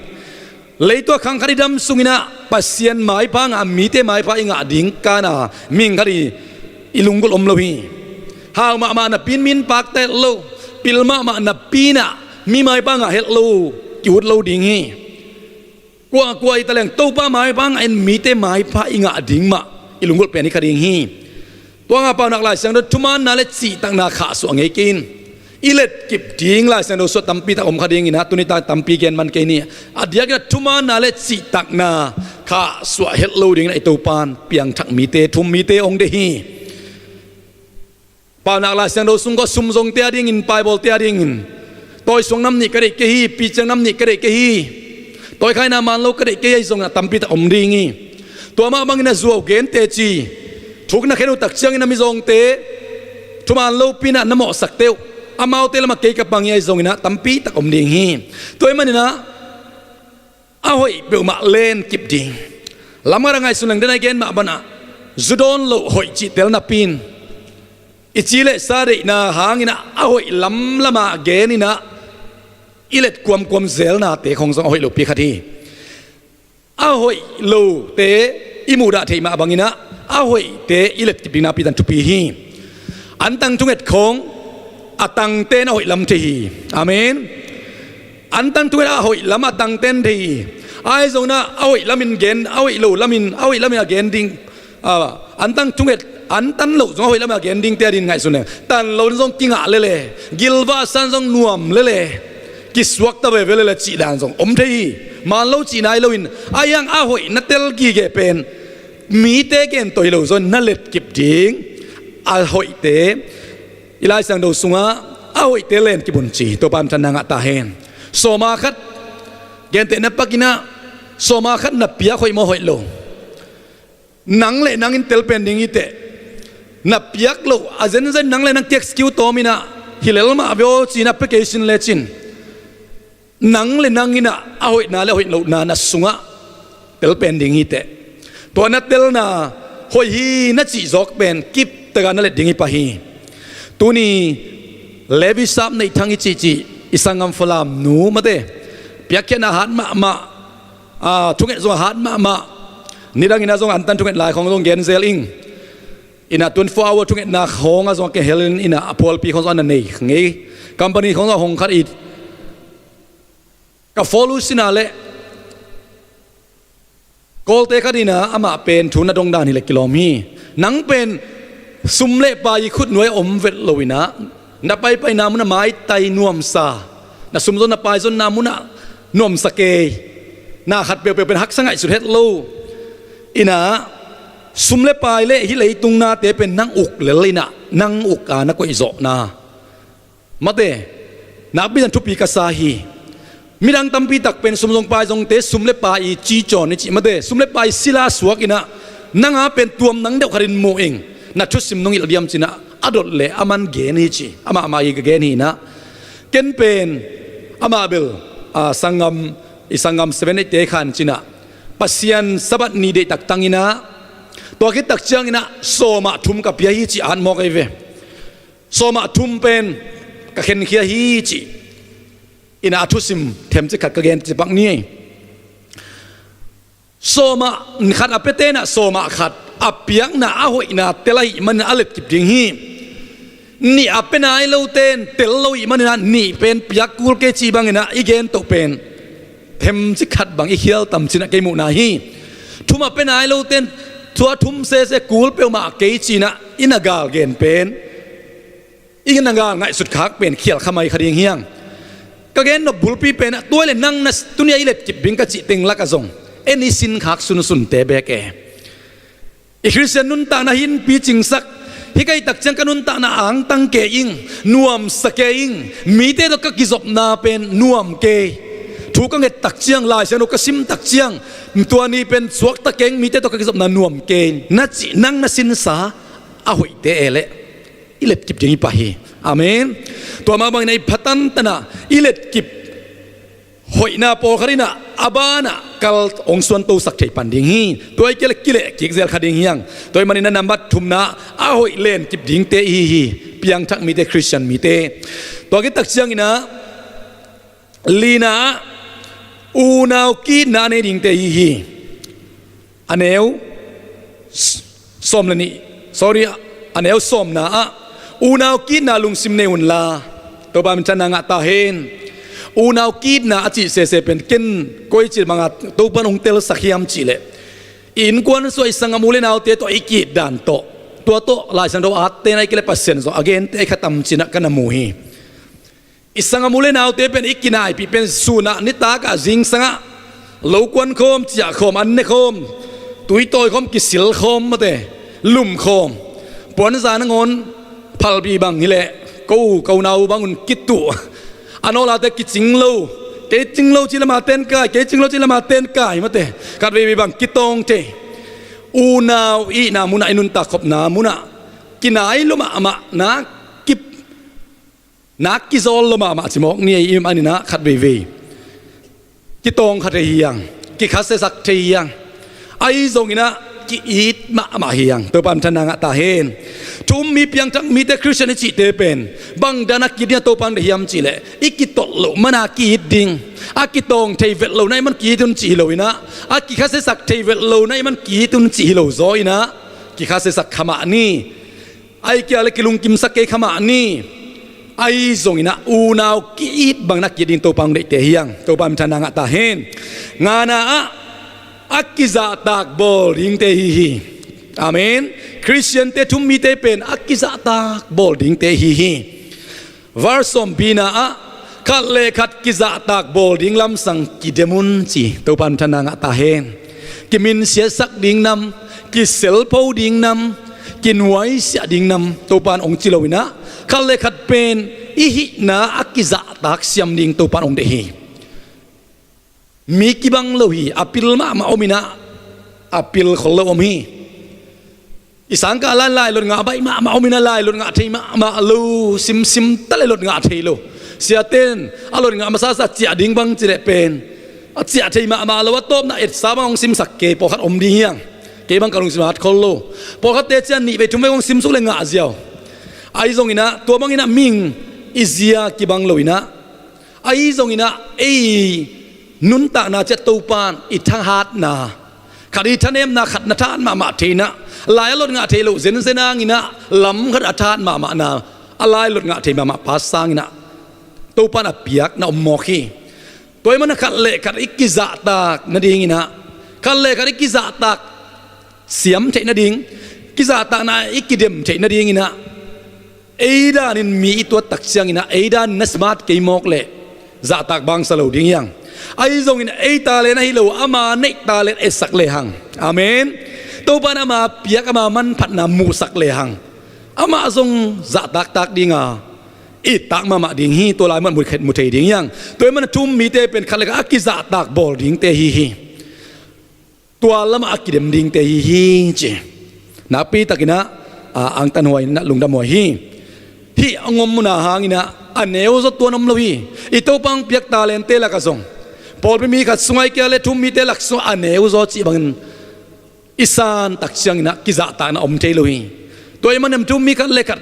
Leitung ah khang khat i dam sungin ah Pasian maipha ngah, mite maipha i ngah ding kana mihing khat i, i lunggulh om lo hi. Hau mahmah napi in mi in pakta het lo, pil mahmah napi in ah mi maipha ngah het lo, ki-ut lo ding hi. Kuakua i ta leng Topa maipha ngahin mite maipha i ngah ding mah i lunggulh pen hi kha ding hi. Tua ngah paunak Lai Siangtho, thumaanna le cihtakna khahsuah ngei kei in. I letkip ding Lai Siangtho sungah tampi tak om kha dingin ah, tuni tak tampi gen man kei ni. A diakin ah thumaanna le cihtakna khahsuah het lo dingin ah i Topa in piangthak mite, thu um mite hong deih hi. Paunak Lai Siangtho sung kawh sum zongte a dingin, paibawlte a dingin, tawisuang nam nih ka deih kei hi, piciang nam nih ka deih kei hi, tawikhaina man lo ka deih kei hi, ahi zongin ah tampi tak om ding hi. Tua mah bangin ah zuau gen teci, thuk na khen uh tak ciangin ah mizawngte thuman lopi in ah na mawhsakte uh, amaute lamah kei ka pang hi, ahi zongin ah tampi tak om ding hi. Tua ahih manin ah a hoih peuhmah lenkip ding. Lamkhat a ngaihsun leng, den a i gen mah banah, zu dawn loh hoih cih tel napi in, i ci le sa deihna hangin ah a hoih lamlam a gen in ah i let kuamkuam zelnate khawng zong a hoih lopi khat hi. A hoih lote i muhdah theih mah bangin ah a hoihte i letkip ding nakpi tak in thupi hi. Antang thunget khawng a tangte in a hoih lam thei hi. Amen. Antang thunget a hoih lam a tangte in thei hi. Ahi zongin ah a hoih lamin gen, a hoih lo lamin, a hoih lamin a gen ding, a, antang thunget, antan loh zong a hoih lam a gen dingte a dingin ngaihsun leng, tan lo in zong kingah lele, gilvah san zong nuam lele, kisuakta veve lele cih dan zong om thei hi. Man lo cihna hi loin, ahi hang a hoih na tel gige pen mite gen tawh hi lo zongin na letkip ding a hoihte, i Lai Siangtho sungah a hoihte lenkip un ci. Topa in thupha ngah ta hen. Sawma khat, gentehna pakin ah, sawma khat na piak hoih maw hoih lo? Nang le nang in tel pen ding hi teh. Na piak loh a zenzen nang le nang ki-excuse tawm in ah, hi lel mah ve aw ci-in application lecin, nang le nang in ah a hoihna le a hoih lohna na sungah tel pen ding hi teh. Tua na telna hoih hi na cih zawk pen kiptak a na let ding hi pah hi. Tuni Levi Sap Neih Thang i cihcih i sanggam Falam nu mate, piakkhiatna hat mahmah, a, thunget zong hat mahmah. Nidangin ah zong antan thunget lai khawng zong gen zel ing. In ah twenty-four hour thungetna khawng ah zong a kihel in, in ah a phualpi khawng zong a na nei ngei. Company khawng zong a hong khat i, Ka followers in ah leh Kawlte khat in ah amah pen thu na dong dan hileh kilawm hi. Nang pen sum le pai i khutnuai a om vet lo in ah na paipaina munah maitai nuamsa, na sumzon na paizonna munah nuamsa kei, na khat peuhpeuh pen haksa ngaihsut het lo in ah sum le pai le hih leitung nate pen nang uk lel in ah nang uk a na koihzawhna mate, nakpi zong thupi ka sa hi. Midang tampi tak pen sumzong paizongte sum le pai i cicawn i cih mate, sum le pai sila suak in ah nang a pen tuam nang deuh khat in mu ing, na thusim nong hilh diam ci in ah a dot leh a man gen hi ci, amah mah hi ka gen hi in ah. Ken pen amah bel, a, sanggam, i sanggam seven eight te khan ci in ah Pasian Sabbath ni deihtak tang in ah, tua khit tak ciangin ah sawmah thum ka pia hi ci, at mawk ei ve. Sawmah thum pen ka khenkhia hi ci in ah a thusim themcik khat ka gen cipak ni. Sawmah khat a piate in ah sawmah khat a piakna a hoihna tel ahih manin a letkip ding hi. Nih a pia nai lote in tel lo ahih manin ah nih pen piak kul kei ci bangin ah i gen toh pen themcik khat bang i khial tam ci in ah kei muhna hi. Thum a pia nai lote in tua thum sese kul peuhmah kei ci in ah i na gal gen pen, i na gal ngaihsut khak pen khial kha mai kha ding hi hang. Ka gen nop bulpi pen ah tua leh nang na, tuni a i letkip ding ka cih teng lakah zong en i sin khak sunsunte beek e. I Khristian nuntakna hih in picingsak, hih ka hih tak ciang ka nuntakna angtang kei ing, nuamsa kei ing, mite tawh ka kizopna pen nuam kei, thu ka nget tak ciang, Lai Siangtho ka sim tak ciang, tua ni pen suakta keng, mite tawh ka kizopna nuam kei na cih nang na sinsa a hoihte e leh i letkip ding hi pah hi. Amen. Tua mah bangin ah i pha tantan ah i letkip hoihna pawlkhat in ah a banah kal hong suantosak thei pan ding hi. Tua i kileh, kileh kik zel kha ding hi hang. Tua ahih manin ah nambat thumna a hoih lenkip dingte i hi hi. Piangthak mite, Khristian mite. Tua khit tak ciangin ah lina ah unau ki-itna a nei dingte i hi hi. A neu s-, sawm le nih, sorry, a neu sawmna ah unau ki-itna lungsim nei unla, Topa minthanna ngah ta hen. Unau ki-itna a cih sese pen ken koi ci bangah Topa in hong telsak hiam cih leh, i innkuan sungah i sanggam u le naute tawh i ki-it dan tawh, tua tawh Lai Siangtho atte in ah i kileh Pasian zong a gente a kha tam ci in ah ka na mu hi. I sanggam u le naute pen i kinaipih pen sun ah, nitak ah, zingsang ah lo kuan khawm, ciah khawm, an ne khawm, tui tawi khawm, kisil khawm mate, lum khawm. Puanza nangawn phalbi bang hileh ko, ko nau bang un kituh. A nawlate kicing lo, kei cing lo ci lama ten kai, kei cing lo ci lama ten kai mate. Khat veivei bang kitawng thei. Unau ihna munah, i nuntak khopna munah kinai lo mahmah, na kip na kizawl lo mahmah ci mawk ni ei, i manin ah khat veivei kitawng kha thei hi hang, kikhasiasak thei hi hang. Ahi zongin ah ki-it mahmah hi hang. Topa minthanna ngah ta hen. Thu um mi, piangthak mite, Khristian i cihte pen bang dan a ki-it ding a Topa hong deih hiam cih leh, i kitolh loh man a ki-it ding, a kitawng thei vet lo na hih man ki-it un cih hi lo in ah, a kikhasiasak thei vet lo na hih man ki-it un cih hi lo zaw in ah, kikhasiasak kha mah ni. Ahih kei leh kilungkimsak kei kha mah ni. Ahi zongin ah unau ki-it bang na ki-it ding Topa hong deihte hi hang. Topa minthanna ngah ta hen. Ngana ah a kizahtak bawl dingte hi hi. Amen. Khristiante, thu um mite pen a kizahtak bawl dingte hi hi. Verse sawmpina ah khat le khat kizahtak bawl ding lamsang kidem un ci, Topa minthanna ngah ta hen. Kiminsiatsak ding nam, kiselpho ding nam, kinuaisiah ding nam, Topa in hong ci lo in ah, khat le khat pen i hihna a kizahtak siam ding Topa in hong deih hi. Mi kibang lo hi, a pil mahmah om in ah, a pil khol lo om hi. I sangkah lai, lailot ngah baih mahmah om in ah, lailot ngah thei mahmah lo, simsim ta leh lot ngah thei lo. Siate in a lot ngah masasa ciah ding bang ci leh pen a ciah thei mahmah lo, a tawpna etsa bang hong simsak kei, pawlkhat om ding hi hang. Kei bang ka lungsim hat khol lo. Pawlkhatte ciah nih vei thum vei hong simsuk leh ngah ziau. Ahi zongin ah tua bangin ah mihing i zia kibang lo in ah, ahi zongin ah ei nuntakna ciah Topa in i thahatna, khat i thanemna, khat na thahat mahmah thei in ah, lai a lot ngah thei lo zenzen hangin ah lam khat a thahat mahmahna, a lai lot ngah thei mahmah pa sangin ah Topa in a piak na om mawk hi. Tua ahih manin khat le khat i kizahtak nadingin ah, khat le khat i kizahtak siam theih nading, kizahtakna i kidem theih nadingin ah, ei danin mi i tuat tak ciangin ah, ei danin na smart kei mawk leh zahtak bangsa lo ding hi hang. Ahi zongin ei talent ahi lo, ama neih talent etsak lehang. Amen. Topa in ama piak, ama manphatna muhsak lehang, amah zong zahtaktak ding a, ittak mahmah ding hi. Tua lai mun mu thei ding hi hang. Tua ahih manin thu um mite pen khat le khat a kizahtak bawl dingte hi hi. Tua lamah a kidem dingte hi hi ci. Nakpi takin ah, a, angtanhuai in ah lungdamhuai hi. Hih a hong om mun ah hangin ah a neu zaw tuan om lo hi. I Topa hong piak talentte lakah zong, pawlpi mi khat sungah i kei leh thu um mite lak sungah a neu zaw cih bangin i san tak ciangin ah kizahtakna om thei lo hi. Tua ahih manin thu um mi khat le khat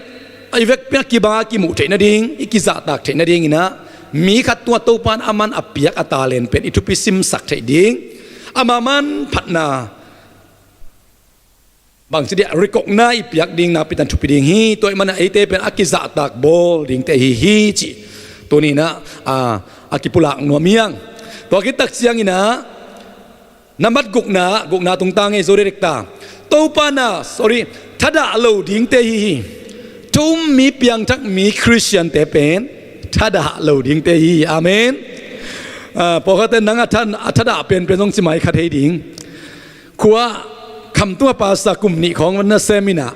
i vekpi-in ah kibang a kimuh theih nading, i kizahtak theih nadingin ah, mi khat tungah Topa in aman a piak a talent pen i thupi simsak theih ding, ama manphatna bangci dia recognize i piak ding nakpi takin thupi ding hi. Tua ahih manin eite pen a kizahtak bawl dingte hi hi cih tuni-in ah, a, a kipulak nuam hi hang. Tua khit tak ciangin ah, nambat gukna, gukna tungtang ei zo direkta. Topa in ah, sorry, thadah lo dingte hi hi. Thu um mi, piangthak mi, Khristiante pen thadah lo dingte hi hi. Amen. A, pawlkhatte nang a than-, a thadah penpen zong ci mai kha thei ding. Khua khamtung a pastor kum nih khawng na sem in ah,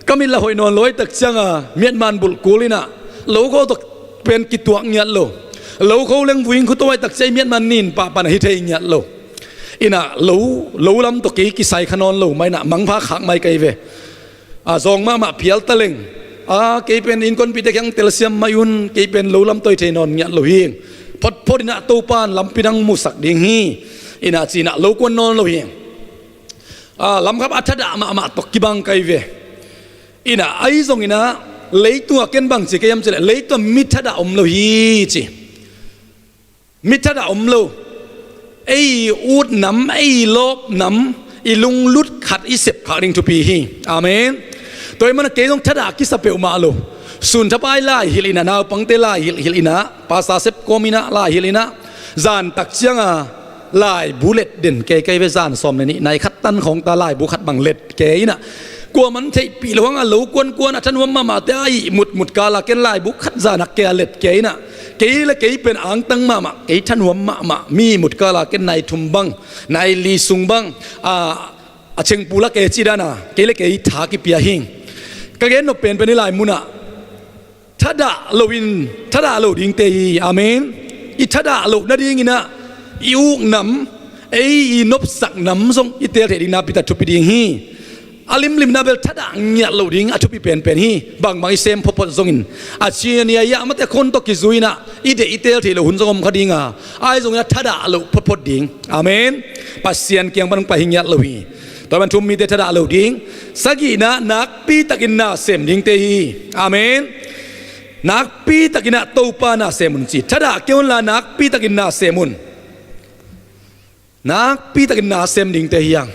ka mit lah hoih nawn lo ahih tak ciang a, miatman bulh kul in ah, lo kho tawh pen kituak ngiat lo. Lo kho leng vuing khuto ahih tak ciang miatman nin pahpah na hi thei ngiat lo. In ah lo, lo lam tawh kei kisai kha nawn lo mah in ah, mangpha khak mai ka hi ve. A, zawng mahmah phial ta leng, a, kei pen innkuanpihte kiang telsiam mai un, kei pen lo lam tawh hi thei nawn ngiat lo hi. Photphot in ah Topa in lampi dang musak ding hi. In ah ci-in ah lo kuan nawn lo hi. A, lamkhap a thadah mahmah tawh kibang ka hi ve. In ah ahi zongin ah, leitungah ken bang ci ka hiam cih leh, leitungah mi thadah om lo hi ci. Mi thadah om lo. Ei ut nam, ei lawp nam, i lunglut khat i sep khak ding thupi hi. Amen. Tua ahih manin kei zong thadah kisa peuhmah lo. Sun thapai lai hilh in ah, naupangte lai hilh, hilh in ah, pastor sep kawm in ah lai hilh in ah, zan tak ciang a laibu let den kei ka hi ve. Zan sawm le nih nai khat tan khawng ta, laibu khat bang let kei in ah, kuaman theihpih loh hang a lo kuankuan a thanuam mahmahte a ihmut mut kal a ken laibu khat zan hak kei a let kei in ah, kei le kei pen angtang mahmah, kei thanuam mahmah, mi ihmut kal a ken nai thum bang, nai li sung bang, a, a chengpu la kei cih dan a kei le kei tha kipia hi. Ka gen nop penpen hih lai mun ah, thadah loin, thadah lo dingte hi. Amen. I thadah loh nadingin ah, i uk nam, ei i nopsak nam zong i teel theih ding nakpi tak thupi ding hi. A limlimna bel thadah ngiat loh ding a thupi penpen hi. Bangbang i sem photphot zongin, a ciania i ah mate khon tawh kizui in ah, i deih i teel theih loh hun zong om kha ding a, ahi zongin ah thadah loh photphot ding. Amen. Pasian kiang pan hong pai hi ngiat lo hi. Tua ahih manin thu um mite thadah lo ding. Sagihna, nakpi takin na sem dingte hi. Amen. Nakpi takin ah Topa na sem un ci. Thadah kei unla nakpi takin na sem un. Nakpi takin na sem dingte hi hang.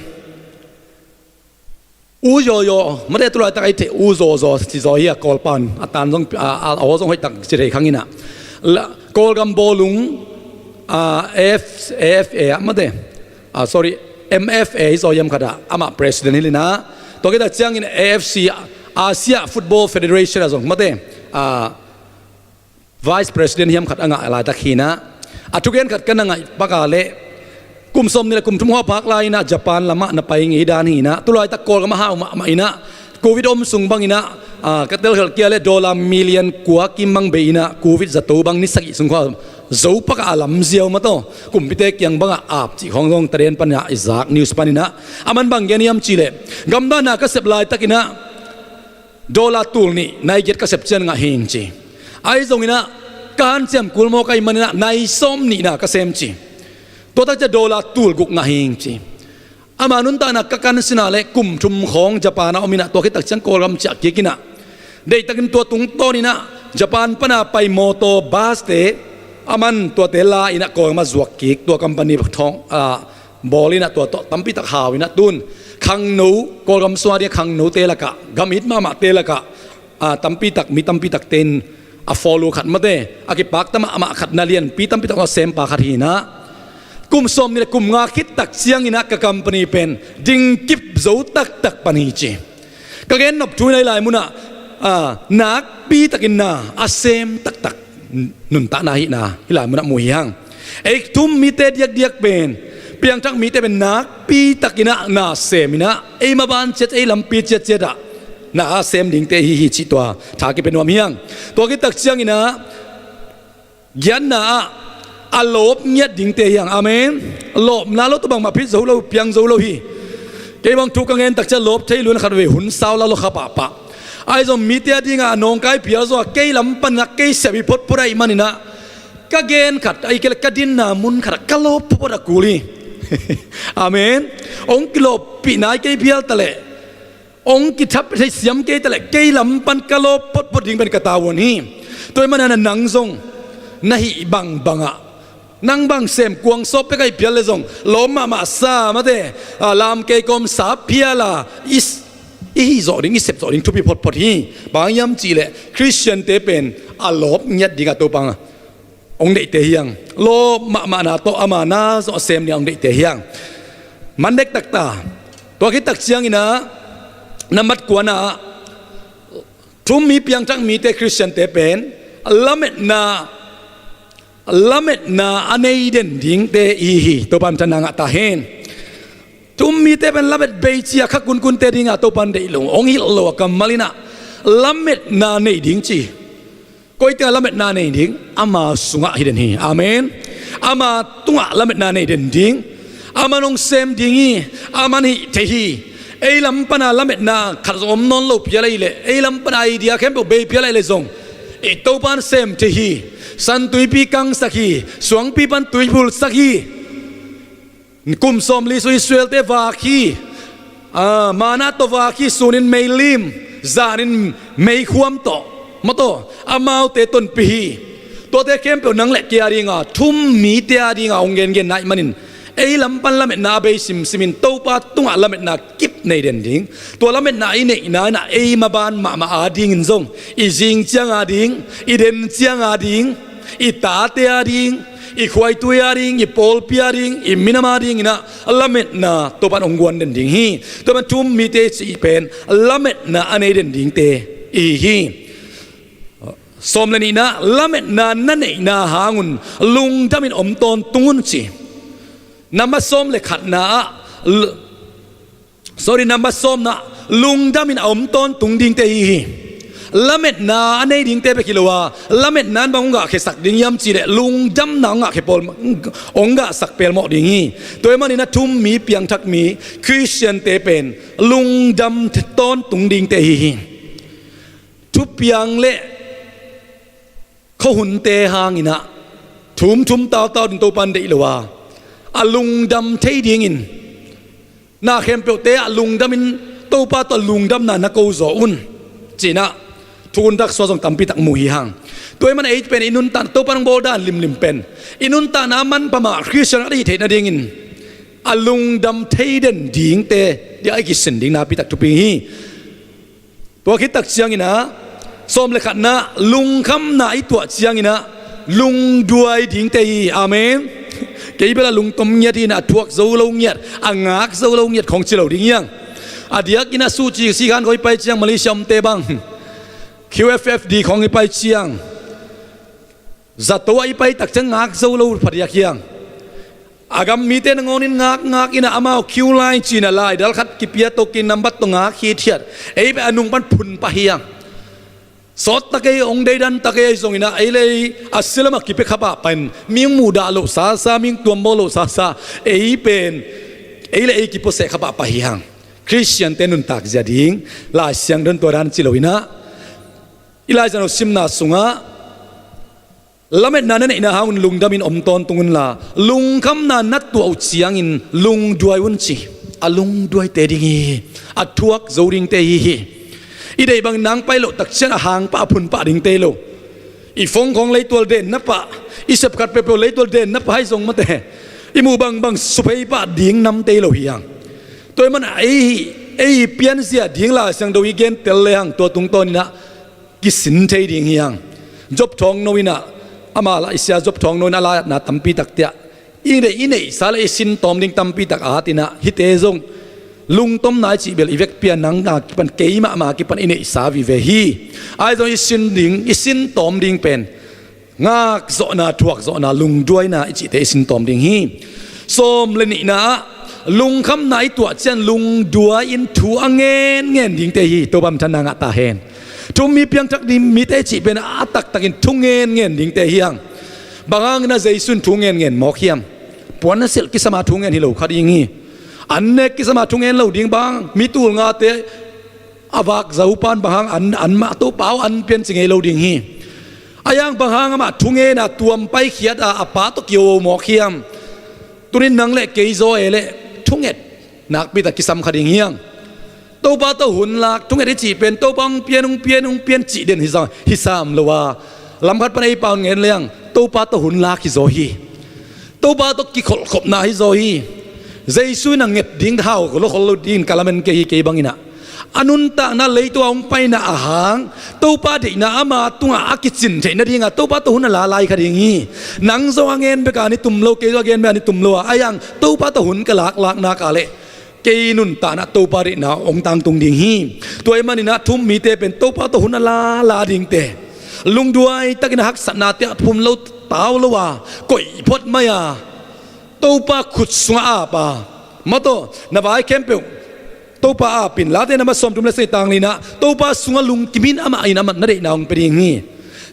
U Yoyo, mate tu laitak a i theih U Zozo ci zaw hi a, Kawlpa in a tan zong, a, a, a aw zong hoihtak ci thei khang in ah. La, Kawlgam bawlung, a, F, A F A ah mate, a, sorry, M F A hi zaw hiam khat ah, amah president hi leh in ah. Tua khit tak ciangin A F C, Asia Football Federation ah zong mate, a, Vice President hiam khat a ngah laitak hi in ah, a thugen khat ka na ngaih pak a leh, kum sawmnih le kum thum hua phak lai in ah Japan lamah na pai ngei dan hi in ah, tu laitak Kawlgam a hau mahmah in ah, Covid om sung bang in ah, a, ka telkhelh kei a leh dollar million kua kim bang bei in ah, Covid zato bang ni sagih sung khua zo pak a lam ziau mah tawh, kumpite kiang bangah ap cih khawng zong taden pan in ah i zak news pan in ah, aman bang gen hiam cih leh, gamdang na ka sep laitak in ah, dollar tul nih nai giat ka sep ciang ngah hing ci. Ahi zongin ah, ka hanciam kul mawk ahih manin ah nai sawmnihna ka sem ci. Tua tak ciang dollar tul guk ngah hing ci. Ama nuntakna ka kan sin a leh kum thum khawng Japan ah om in ah, tua khit tak ciang Kawlgam ciah kik in ah, deihtakin tua tungtawn in ah Japan pan a pai mawtaw bus-te, aman tuate la in ah Kawlgam ah zuak kik, tua company thawng, a, bawl in ah tua tawh tampi tak hau in ah, tun khangno, Kawlgam sung a ding khangnote lakah, gam it mahmahte lakah, a, tampi tak, mi tampi takte in, a follow khat mate, a kipakta mahmah khat, na lianpi tampi tak a sempa khat hi inah, kum sawm nih le kum nga khit tak ciang inah ka company pen dingkip zo taktak pan hi ci. Ka gen nop thu inah hih lai munah, ah, nakpi takin na a sem taktak nuntakna hihna hih lai munah mu hi hang. Ei thum mite diakdiak pen, piangthak mite pen nakpi takin ah na sem inah ei maban ciat, ei lampi ciatciat ah na a sem dingte hi hi cih tua tha kipia nuam hi hang. Tua khit tak ciang inah giatna ah a lawp ngiat dingte hi hang. Amen. Lawpna lo tawh bangmah phit zo lo, piang zo lo hi. Kei bang thu ka ngen tak ciang lawp thei lo inah khat vei hun sau la lo kha pahpah. Ahi zong mite a dingah a nawngkai pial zo a, kei lam pan a kei sep hi photphot ahih man inah ka gen khat, ahih kei leh ka dinna mun khat ah ka lawp photphot a kul hi. Amen. Hong kilawppih nai kei phial ta leh, hong kithap thei siam kei ta leh, kei lam pan ka lawp photphot ding pen ka tavuan hi. Tua ahih man inah nang zong na hih bangbang ah, nang bang sem kuang sawp pek ahih phial leh zong lawm mahmah sa mate, ah, lam kei kawm sa phial a, i s-, i hih zawh ding, i sep zawh ding thupi photphot hi. Bang hang hiam cih leh Khristiante pen a lawp ngiat dingah Topa hong deihte hi hang. Lawp mahmahna tawh ama na zawh sem dingah hong deihte hi hang. Man dektak ta. Tua khit tak ciang inah, nambat kuana ah, thum mi piangthak mite, Khristiante pen lametna, lametna a nei den dingte i hi hi. Topa minthanna ngah ta hen. Thum mite pen lamet bei ci a kha kunkunte dingah Topa in deih lo, hong hilh lo a kammal inah lametna nei ding ci. Koi tungah lametna nei ding? Ama sungah hi den hi. Amen. Ama tungah lametna nei den ding. Aman hong sem ding hi. Aman hih thei hi. Ei lam pana lametna khat zong om nawn lo phial ahih leh, ei lam pana idea khempeuh bei phial ahih leh zong, i Topa in sem thei hi. San Tuipi kangsak hi. Suangpi pan tui phulsak hi. Kum sawmli sung Israelte vak hi. Ah, manna tawh vak hi, sunin meilim, zanin meikhuam tawh, maw taw, amaute tonpih hi. Tuate khempeuh nang le kei a dinga, thum mite a dinga hong gengen na hih manin, ei lam pan lametna a bei simsimin Topa tungah lametna kip nei den ding. Tua lametna i neihna inah ei maban mahmah a dingin zong, i zing ciang a ding, i den ciang a ding, i tate a ding, i khuaitui a ding, i pawlpi a ding, i minam a ding inah lametna Topa in hong guan den ding hi. Tua man thum mite cih pen lametna a nei den dingte i hi. Sawm le nihna, lametna na neihna hangun lungdamin om tawntung un ci. Nambat sawm le khatna ah l- Sorry, nambat sawmna, lungdamin a om tawntung dingte hi hi. Lametna a nei dingte bek hi lo a, lametna in bang hong gahkhiasak ding hiam cih leh lungdamna hong gahkhia pawl, hong gahsak pelmawh ding hi. Tua ahih manin a thum mi, piangthak mi, Khristiante pen lungdam tawntung dingte hi hi. Thupiang le khuahunte hang inah thumthum tautau ding Topa in deih lo a, a lungdam thei dingin na khempeuhte ah lungdamin Topa tawh lungdamna na ko zaw un ci-in ah thukhun thak sua zong tampi tak mu hi hang. Tua ahih manin ei pen i nuntakna, Topa in hong bawl dan limlim pen i nuntakna a manpha mah Khristian a hih theih nadingin a lungdam thei den dingte dia i kisin ding napi tak thupi hi. Tua khit tak ciangin ah, sawm le khatna, lungkhamna i tuah ciangin ah lungduai dingte hi. Amen. Kei bel a lungtom ngiat hi-in ah, a thuak zo lo ngiat, a ngak zo lo ngiat khong ci lo ding hi hang. A diakin ah suci sikhan khong i pai ciang, Malaysia omte bang Q F F D khong i pai ciang, zato ah i pai tak ciang ngak zo lo phadiak hi hang. A gam mite nangawnin ngakngak in ah amau queue line ci-in ah laidal khat kipia tokin nambat tawh ngak hithiat. Ei beh a nung pan phun pah hi hang. Sawt ta kei, hong deidan ta kei, ahi zongin ah ei le ei a silam ah kipia kha pahpah in, mi hong muhdah loh sasa, mi hong tuambawl loh sasa, ei pen ei le ei kipuaseh kha pahpah hi hang. Khristiante nuntak zia ding Lai Siangtho in tua dan ci lo-in ah, i Lai Siangtho simna sungah lametna na neihna hangun lungdamin om tawntung unla, lungkhamna na tuah uh ciangin lungduai un ci. A lungduaite ding hi. A thuak zo dingte hi hi. I deih bangin nang pai loh tak ciang a hang pah, a phun pah dingte hi lo. I phone khong leitual denna pah, i sepkhat peuhpeuh leitual denna pah ahi zong mate, i muh bangbang suphei pah ding namte hi lo hi hang. Tua ahih manin ei, ei pianzia ding Lai Siangtho i gentel le hang, tua tungtawnin ah kisin thei ding hi hang. Job Thawngno in ah, ama la i sia Job Thawngno in a la-atna tampi tak te ah, i neih, i neihsa le i sin tawm ding tampi tak a at in ah, hihte zong lungtomna i cih bel i vekpi a, nang a kipan, keimah mah a kipan i neihsa vive hi. Ahi zong i sin ding, i sin tawm ding pen ngakzawhna, thuakzawhna, lungduaina i cihte i sin tawm ding hi. Sawm le nihna ah, lungkhamna i tuah ciang lungduai-in thu a ngenngen dingte hi. Topa minthanna ngah ta hen. Thu-um mi piangthak ding mite i cih pen a taktakin thu ngenngen dingte hi hang. Bang hangin ah Jesu in thu ngenngen mawk hiam? Puan a silh kisam a thu ngen hi lo kha ding hi. An nek kisam a thu ngen lo ding. Bang hang? Mi tul ngate a vak zo pan bang hang an, an mah, Topa aw, an pian ci ngei lo ding hi. Ahi hang bang hang amah thu ngen a tuam paikhiat a, a Pa tawh kiho mawk hiam? Tuni-in nang le kei zaw e leh thunget nakpi tak kisam kha ding hi hang. Topa tawh hun lak, thunget i cih pen Topa hong pian, hong pian, hong pian cih den hi sam, hi sam lo a, lam khat pan ei pau ngen leng Topa tawh hun lak hi zaw hi. Topa tawh kikholhkhopna hi zaw hi. Jesu in a nget ding hau lo, khol lo dingin ka lamen kei hi, kei bangin ah. A nuntakna, leitungah hong paina a hang, Topa deihna ama tungah a kicin theih nadingah Topa tawh hun a la lai kha ding hi. Nang zaw a ngen bek a ni tum lo, kei zaw a ngen bek a ni tum lo a, ahi hang Topa tawh hun ka laklak nak a leh kei nuntakna Topa deihna hong tangtung ding hi. Tua ahih manin ah thu-um mite pen Topa tawh hun a la la dingte, lungduai takin a haksatnate ah phum lo, tau lo a, koih phot mai a, Topa khut sungah ap a, mah tawh na vai khempeuh Topa ap in. Late number sawmthum le sagih, tang li-na ah, Topa sungah lungkim in, amah in amah na deihna hong pia ding hi.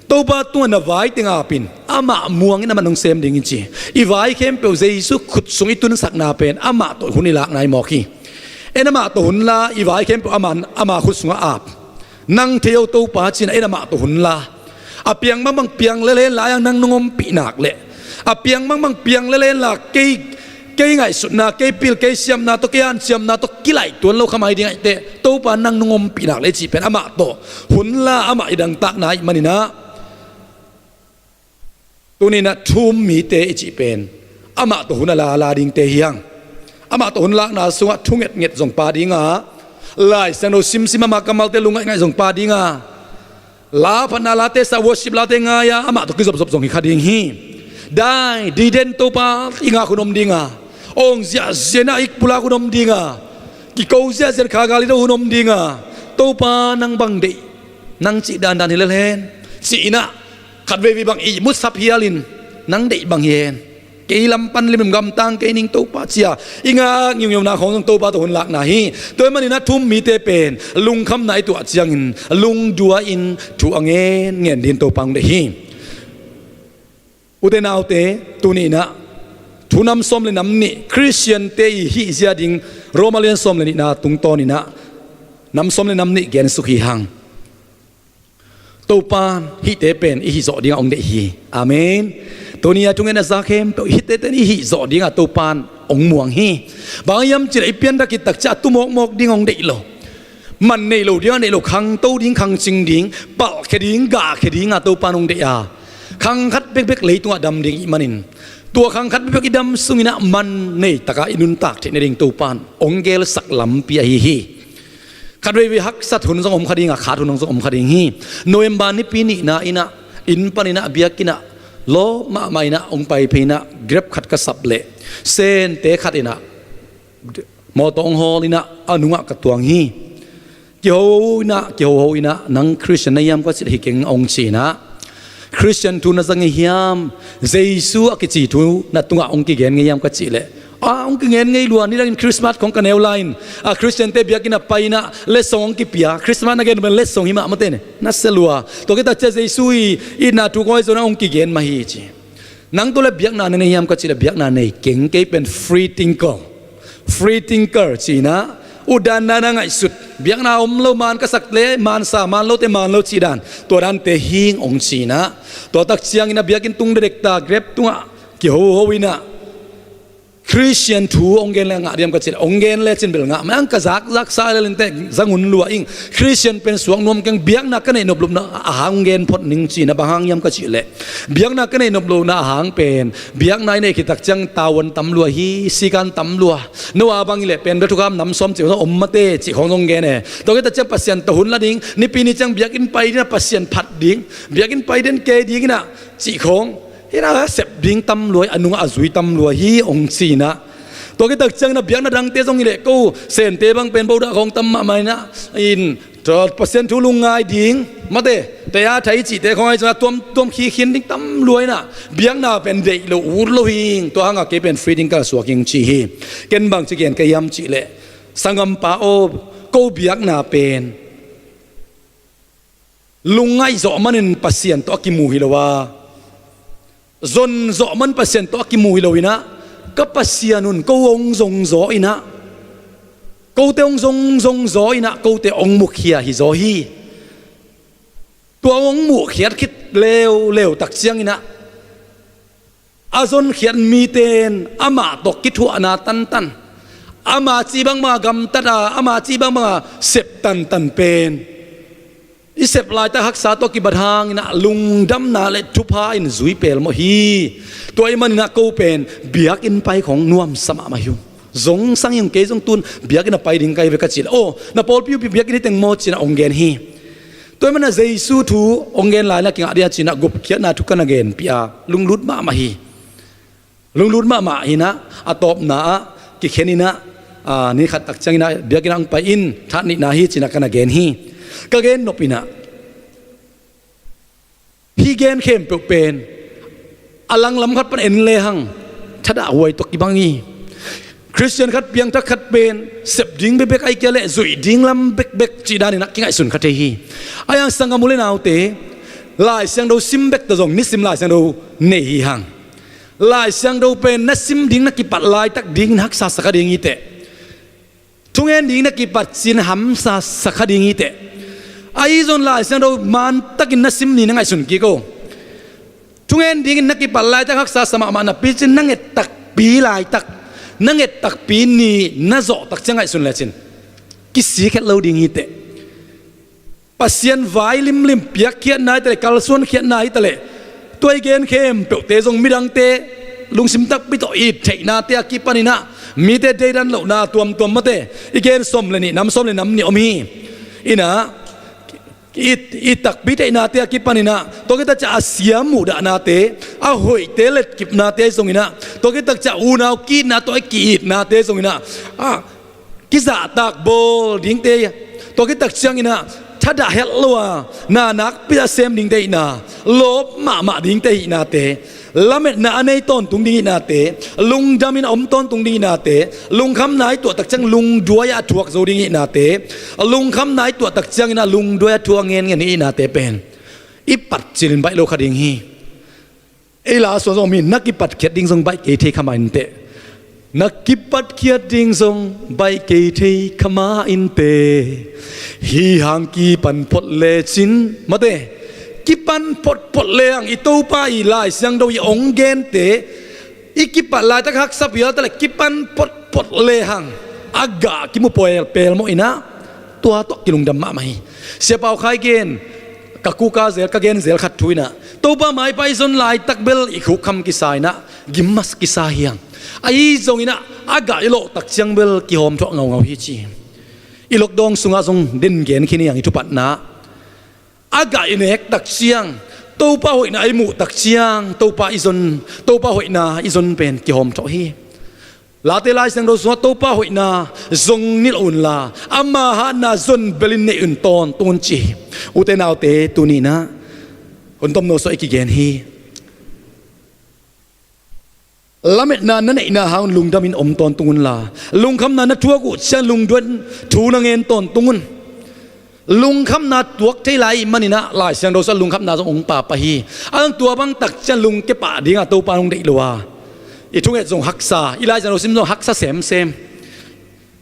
Topa tungah na vai teng ap in, amah muang in, amah in hong sem ding hi, ci. I vai khempeuh Jesu khut sung i tunsakna pen amah tawh hun i lakna hi mawk hi. En amah tawh hun la, i vai khempeuh ama, ama khut sungah ap. Nang thei aw Topa, ci-in ah en amah tawh hun la. A piang bangbang piang lel hen la, ahi hang nang nong ompih nak leh, a piang bangbang piang lel hen la, kei, kei ngaihsutna, kei pil, kei siamna tawh, kei hanciamna tawh kilaih tuan lo kha mai ding ahih teh, Topa nang nong ompih nak leh, i cih pen amah tawh hun la, amah i dangtakna ahih manin ah, tuni-in ah thu-um mite i cih pen amah tawh hun a la la dingte hi hang. Amah tawh hun lakna sungah thu ngetnget zong pha ding a, Lai Siangtho simsim, ama kammalte lungngaih ngaih zong pha ding a, la phatna late sa, worship late ngai a, amah tawh kizopzop zong hi kha ding hi. Dai diden Topa i ngak hun om ding a, awng ziahziah in ah i pulak hun om ding a, kiko ziahziah in kha gal i do hun om ding a, Topa nang bang deih, nang cih dandan hi lel hen, ci-in ah khat veivei bang ihmut sap hial in, nang deih bang hi hen, kei lam pan limlim gamtang kei ning Topa, ci-a i ngak ngiungiuna khawng zong Topa tawh hun lakna hi. Tua ahih manin ah thu-um mite pen lungkhamna i tuah ciangin lungduai-in thu a ngenngen dingin Topa hong deih hi. Ute naute, tuni-in ah thu nam sawm le nam nih, Khristiante i hihzia ding, Roma lian sawm le nihna tungtawnin ah nam sawm le nam nih gensuk hi hang. Topa'n hihte pen i hih zawh dingah hong deih hi. Amen. Tuni-a thungen a za khempeuh, hihte pen i hih zawh dingah Topa'n hong muang hi. Bang hiam cih leh i pianthak khit tak ciang a tu mawkmawk ding hong deih lo. Man nei lo dingah nei lo, khangto ding, khangcing ding, palhkhia ding, gahkhia dingah Topa'n hong deih a, khang khat bekbek leitungah dam ding i hih manin, tua khang khat bekbek i dam sungin ah man nei takah i nuntak theih nading Topa'n hong gelsak lampi ahi hi. Khat veivei haksat hun zong om kha ding a, khat hun zong om kha ding hi. November nipi nihna in ah, inn panin ah, biakinn ah, lawp mahmah in ah hong pai phei in ah, Grab khat ka sap leh, Sente khat in ah mawtaw hong hawl in ah, a nungah ka tuang hi. Kiho in ah, kihoho in ah, nang Khristian na hiam ka cih leh, hi keng, hong ci in ah, Khristian thu na za ngei hiam, Jesu a kici thu na tungah hong kigen ngei hiam ka cih leh, a, hong kigen ngei lua, nidangin Khrismas khawng ka neu lai-in, a, Khristiante biakinn ah pai in ah letsong hong kipia, Khrismas na gen pen letsong hi mah, mate ne, na sia lua. Tua khit tak ciang Jesu i itna thu kawikawi zong hong kigen mah hi, ci. Nang tua leh biakna na nei hiam ka cih leh, biakna nei keng, kei pen free thinker. Free thinker ci in ah, utdan dan a ngaihsut, biakna om lo, man ka sak leh man sa, man lote man lo cih dan, tua dante hi ing, hong ci in ah. Tua tak ciangin ah biakinn tung dekdek ta, Grab tungah kihoho in ah, Khristian thu hong gen le ngah diam ka cih leh, hong gen lecin bel ngah mah ing, ka zakzak sa lel inteh, zang un lua ing. Khristian pen suak nuam keng, biakna ka neih nop lohna a hang hong gen phot ning ci-in ah, bang hang hiam ka cih leh, biakna ka neih nop lohna a hang pen, biakna i neih khit tak ciang tavuan tam lua hi, sikan tam lua. No a bang i leh pen bel thukham nam sawm cih khawng om mate cih khawng zong gen e. Tua khit tak ciang Pasian tawh hun la ding, Nipi ni ciang biakinn pai ding in ah Pasian phat ding, biakinn pai den kei ding in ah cih khawng, hi na, a sep ding tam lua hi, a nungah a zui tam lua hi hong ci-in ah. Tua khit tak ciangin ah biakna dangte zong hi leh, ko Sente bang pen bodah khawng tam mahmah in ah, in, tua Pasian thu lungngai ding, mate, tei a thei cihte khawng ahi zongin ah tuam, tuam khikhin ding tam lua in ah, biakna pen deih lo, ut lo hi ing, tua hangah kei pen free ding ka la suak ing ci hi. Ken bang ci gen ka hiam cih leh, sanggampa aw, ko biakna pen lungngaih zawh manin Pasian tawh a kimu hi lo a, zon zawh man Pasian tawh a kimu hi lo in ah, ka Pasian un ko hong zong zaw in ah, kote hong zong, zong zaw in ah, kote hong mukhia hi zaw hi. Tua hong muhkhiat khit leuleu tak ciangin ah, a zonkhiat mite in amah tawh kithuahna tantan, ama cih bangbanga gamtat a, ama cih bangbanga sep tantan pen, i sep laitak haksa tawh kibat hangin ah lungdamna le thupha in zui pelmawh hi. Tua ahih manin ah ko pen biakinn pai khawng nuamsa mahmah hi ung. Zongsang hi ung, kei zong tu-in biakinn ah pai ding ka hi ve ka cih leh, aw, na pawlpi uh biakinn hi teng maw ci-in ah hong gen hi. Tua ahih manin ah Jesu thu hong gen lai-in ah kingah ding a ci-in ah gupkhiatna thu ka na genpih a, lunglut mahmah hi. Lunglut mahmah hi in ah, a tawpna ah kikhen in ah, a, ni khat tak ciangin ah biakinn ah hong pai in, that nihna hi ci-in ah ka na gen hi. Ka gen nop in ah, hih gen khempeuh pen a langlam khat pan en lehang, thadahhuai tawh kibang hi. Khristian khat, piangthak khat pen sep ding bekbek ahih kei leh zuih ding lam bekbek cih danin ah kingaihsun kha thei hi. Ahi hang sanggam u le naute, Lai Siangtho sim bek tawh zong nisim Lai Siangtho nei hi hang. Lai Siangtho pen na sim ding, na kipat laitak dingin haksa sa kha ding hi teh. Thungen ding na kipat cin hamsa sa kha ding hi teh. Ahi zongin Lai Siangtho mantakin na sim ni na ngaihsun kik o. Thungen dingin na kipat laitak haksa sa mahmah napi cin, na nget takpi laitak, na nget takpi ni na zawh tak ciang ngaihsun lecin kisik het lo ding hi teh. Pasian vai limlim piakkhiatna hi taleh, kalsuankhiatna hi taleh, tua i gen khempeuhte zong midangte lungsim takpi tawh it theihnate a kipanin ah, mite deidan lohna tuamtuam, mate, i gen sawm le nih, nam sawm le nam nih om hi. In ah, it, it takpi theihnate a kipanin ah, tua khit tak ciang a siam muhdahnate, a hoihte letkipnate ahi zongin ah, tua khit tak ciang unau ki-itna tawh a ki-itnate ahi zongin ah, ah, kizahtak bawl dingte, tua khit tak ciangin ah thadah het lo a, na nakpi a sem dingte ahihna, lawp mahmah dingte ahihnate, lametna a nei tawntung ding ahihnate, lungdamin a om tawntung ding ahihnate, lungkhamna i tuah tak ciang lungduai a thuak zo ding ahihnate, lungkhamna i tuah tak ciangin ah lungduai a thuak ngenngen ahihnate pen i patcilin baih lo kha ding hi. Ei la suan zong om hi, na kipatkhiat ding zong baih kei thei kha mah inteh. Na kipatkhiat ding zong baih kei thei kha mah inteh. Hih hang kipan phot lecin, mate, kipan photphot lehang, i Topa i Lai Siangtho i hong gente, i kipat laitak haksa pial taleh kipan photphot lehang, a gah kimu pelpelmawh in ah, tua tawh kilungdam mahmah hi. Sia Pau Khai gen, ka kuka zel, ka gen zel khat thu in ah, Topa maipa i zon laitak bel i khukkham kisa in ah, gimmas kisa hi hang. Ahi zongin ah, a gah i lawh tak ciang bel kihawmthawh ngaungau hi ci. I lockdown sungah zong den gen khin hi hang i thupatna. A gah i nek tak ciang, Topa hoihna i muh tak ciang, Topa i zon, Topa hoihna i zon pen kihawmthawh hi. Late Lai Siangtho sungah Topa hoihna zong nilh unla, ama hatna zon belin neih un, tawntung un ci hi. Ute naute, tuni in ah hun tomno sawh i kigen hi. Lametna na neihna hang un lungdamin om tawntung unla, lungkhamna na thuak uh ciang lungduai-in thu na ngen tawntung un. Lungkhamna tuak thei lai ahih manin ah Lai Siangtho sungah lungkhamna zong hong papa hi. A zong tua bang tak ciang lungkia pah ding a Topa in hong deih lo a, i thunget zong haksa, i Lai Siangtho sim zong haksa semsem.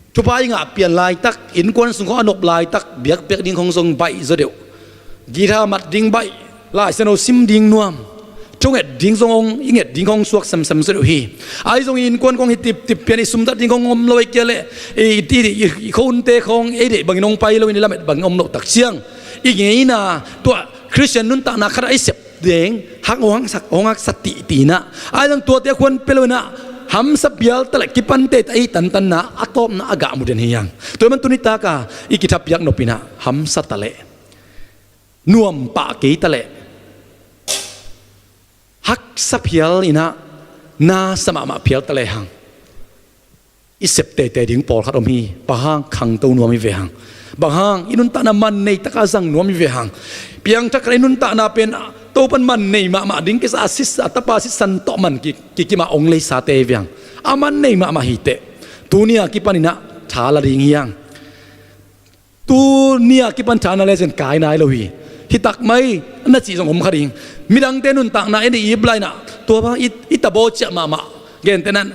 Thupha i ngah pian laitak, innkuan sung khawng a nop laitak, biakpiak ding khawng zong baih zaw deuh. Guitar mat ding baih, Lai Siangtho sim ding nuam. thunget ding zong hong, i nget ding hong suak semsem zaw deuh hi. Ahi zongin innkuan khong hi tiptip pian, i sumtat ding hong om lo, ei kia leh i, i, i, i khonte khong ei deih bangin hong pai lo in, i lamet bangin om loh tak ciang i ngeina, tua Khristian nuntakna khat ah i sep deng hak hong haksa, hong haksa tihtihnah. Ahi zong tuate khuan pia lo inah, hamsa phial taleh kipante ta i tantanna a tawpna a gah mu den hi hang. Tua ahih man tuni taka i kithapiak nop inah hamsa taleh, nuam pah kei taleh, haksa phial inah, nasa mahmah phial taleh hang i sep teitei ding pawlkhat om hi. Bang hang? Khangto nuam hi ve hang. Bang hang? I nuntakna man nei taka zang nuam hi ve hang. Piangthak khat i nuntakna pen Topan man nei mahmah ding kisa a sisa, a tapa sisan tawh man ki, kikimah ong leisate hi ve hang. A man nei mahmah hi teh, tuni a kipan inah tha la ding hi hang. Tuni a kipan tha na le ciang kai nai lo hi. Hi tak mai na cih zong om kha ding. Midangte nuntakna en i ip lai inah, tua bang i, i tabaw ciah mahmah, gentehna in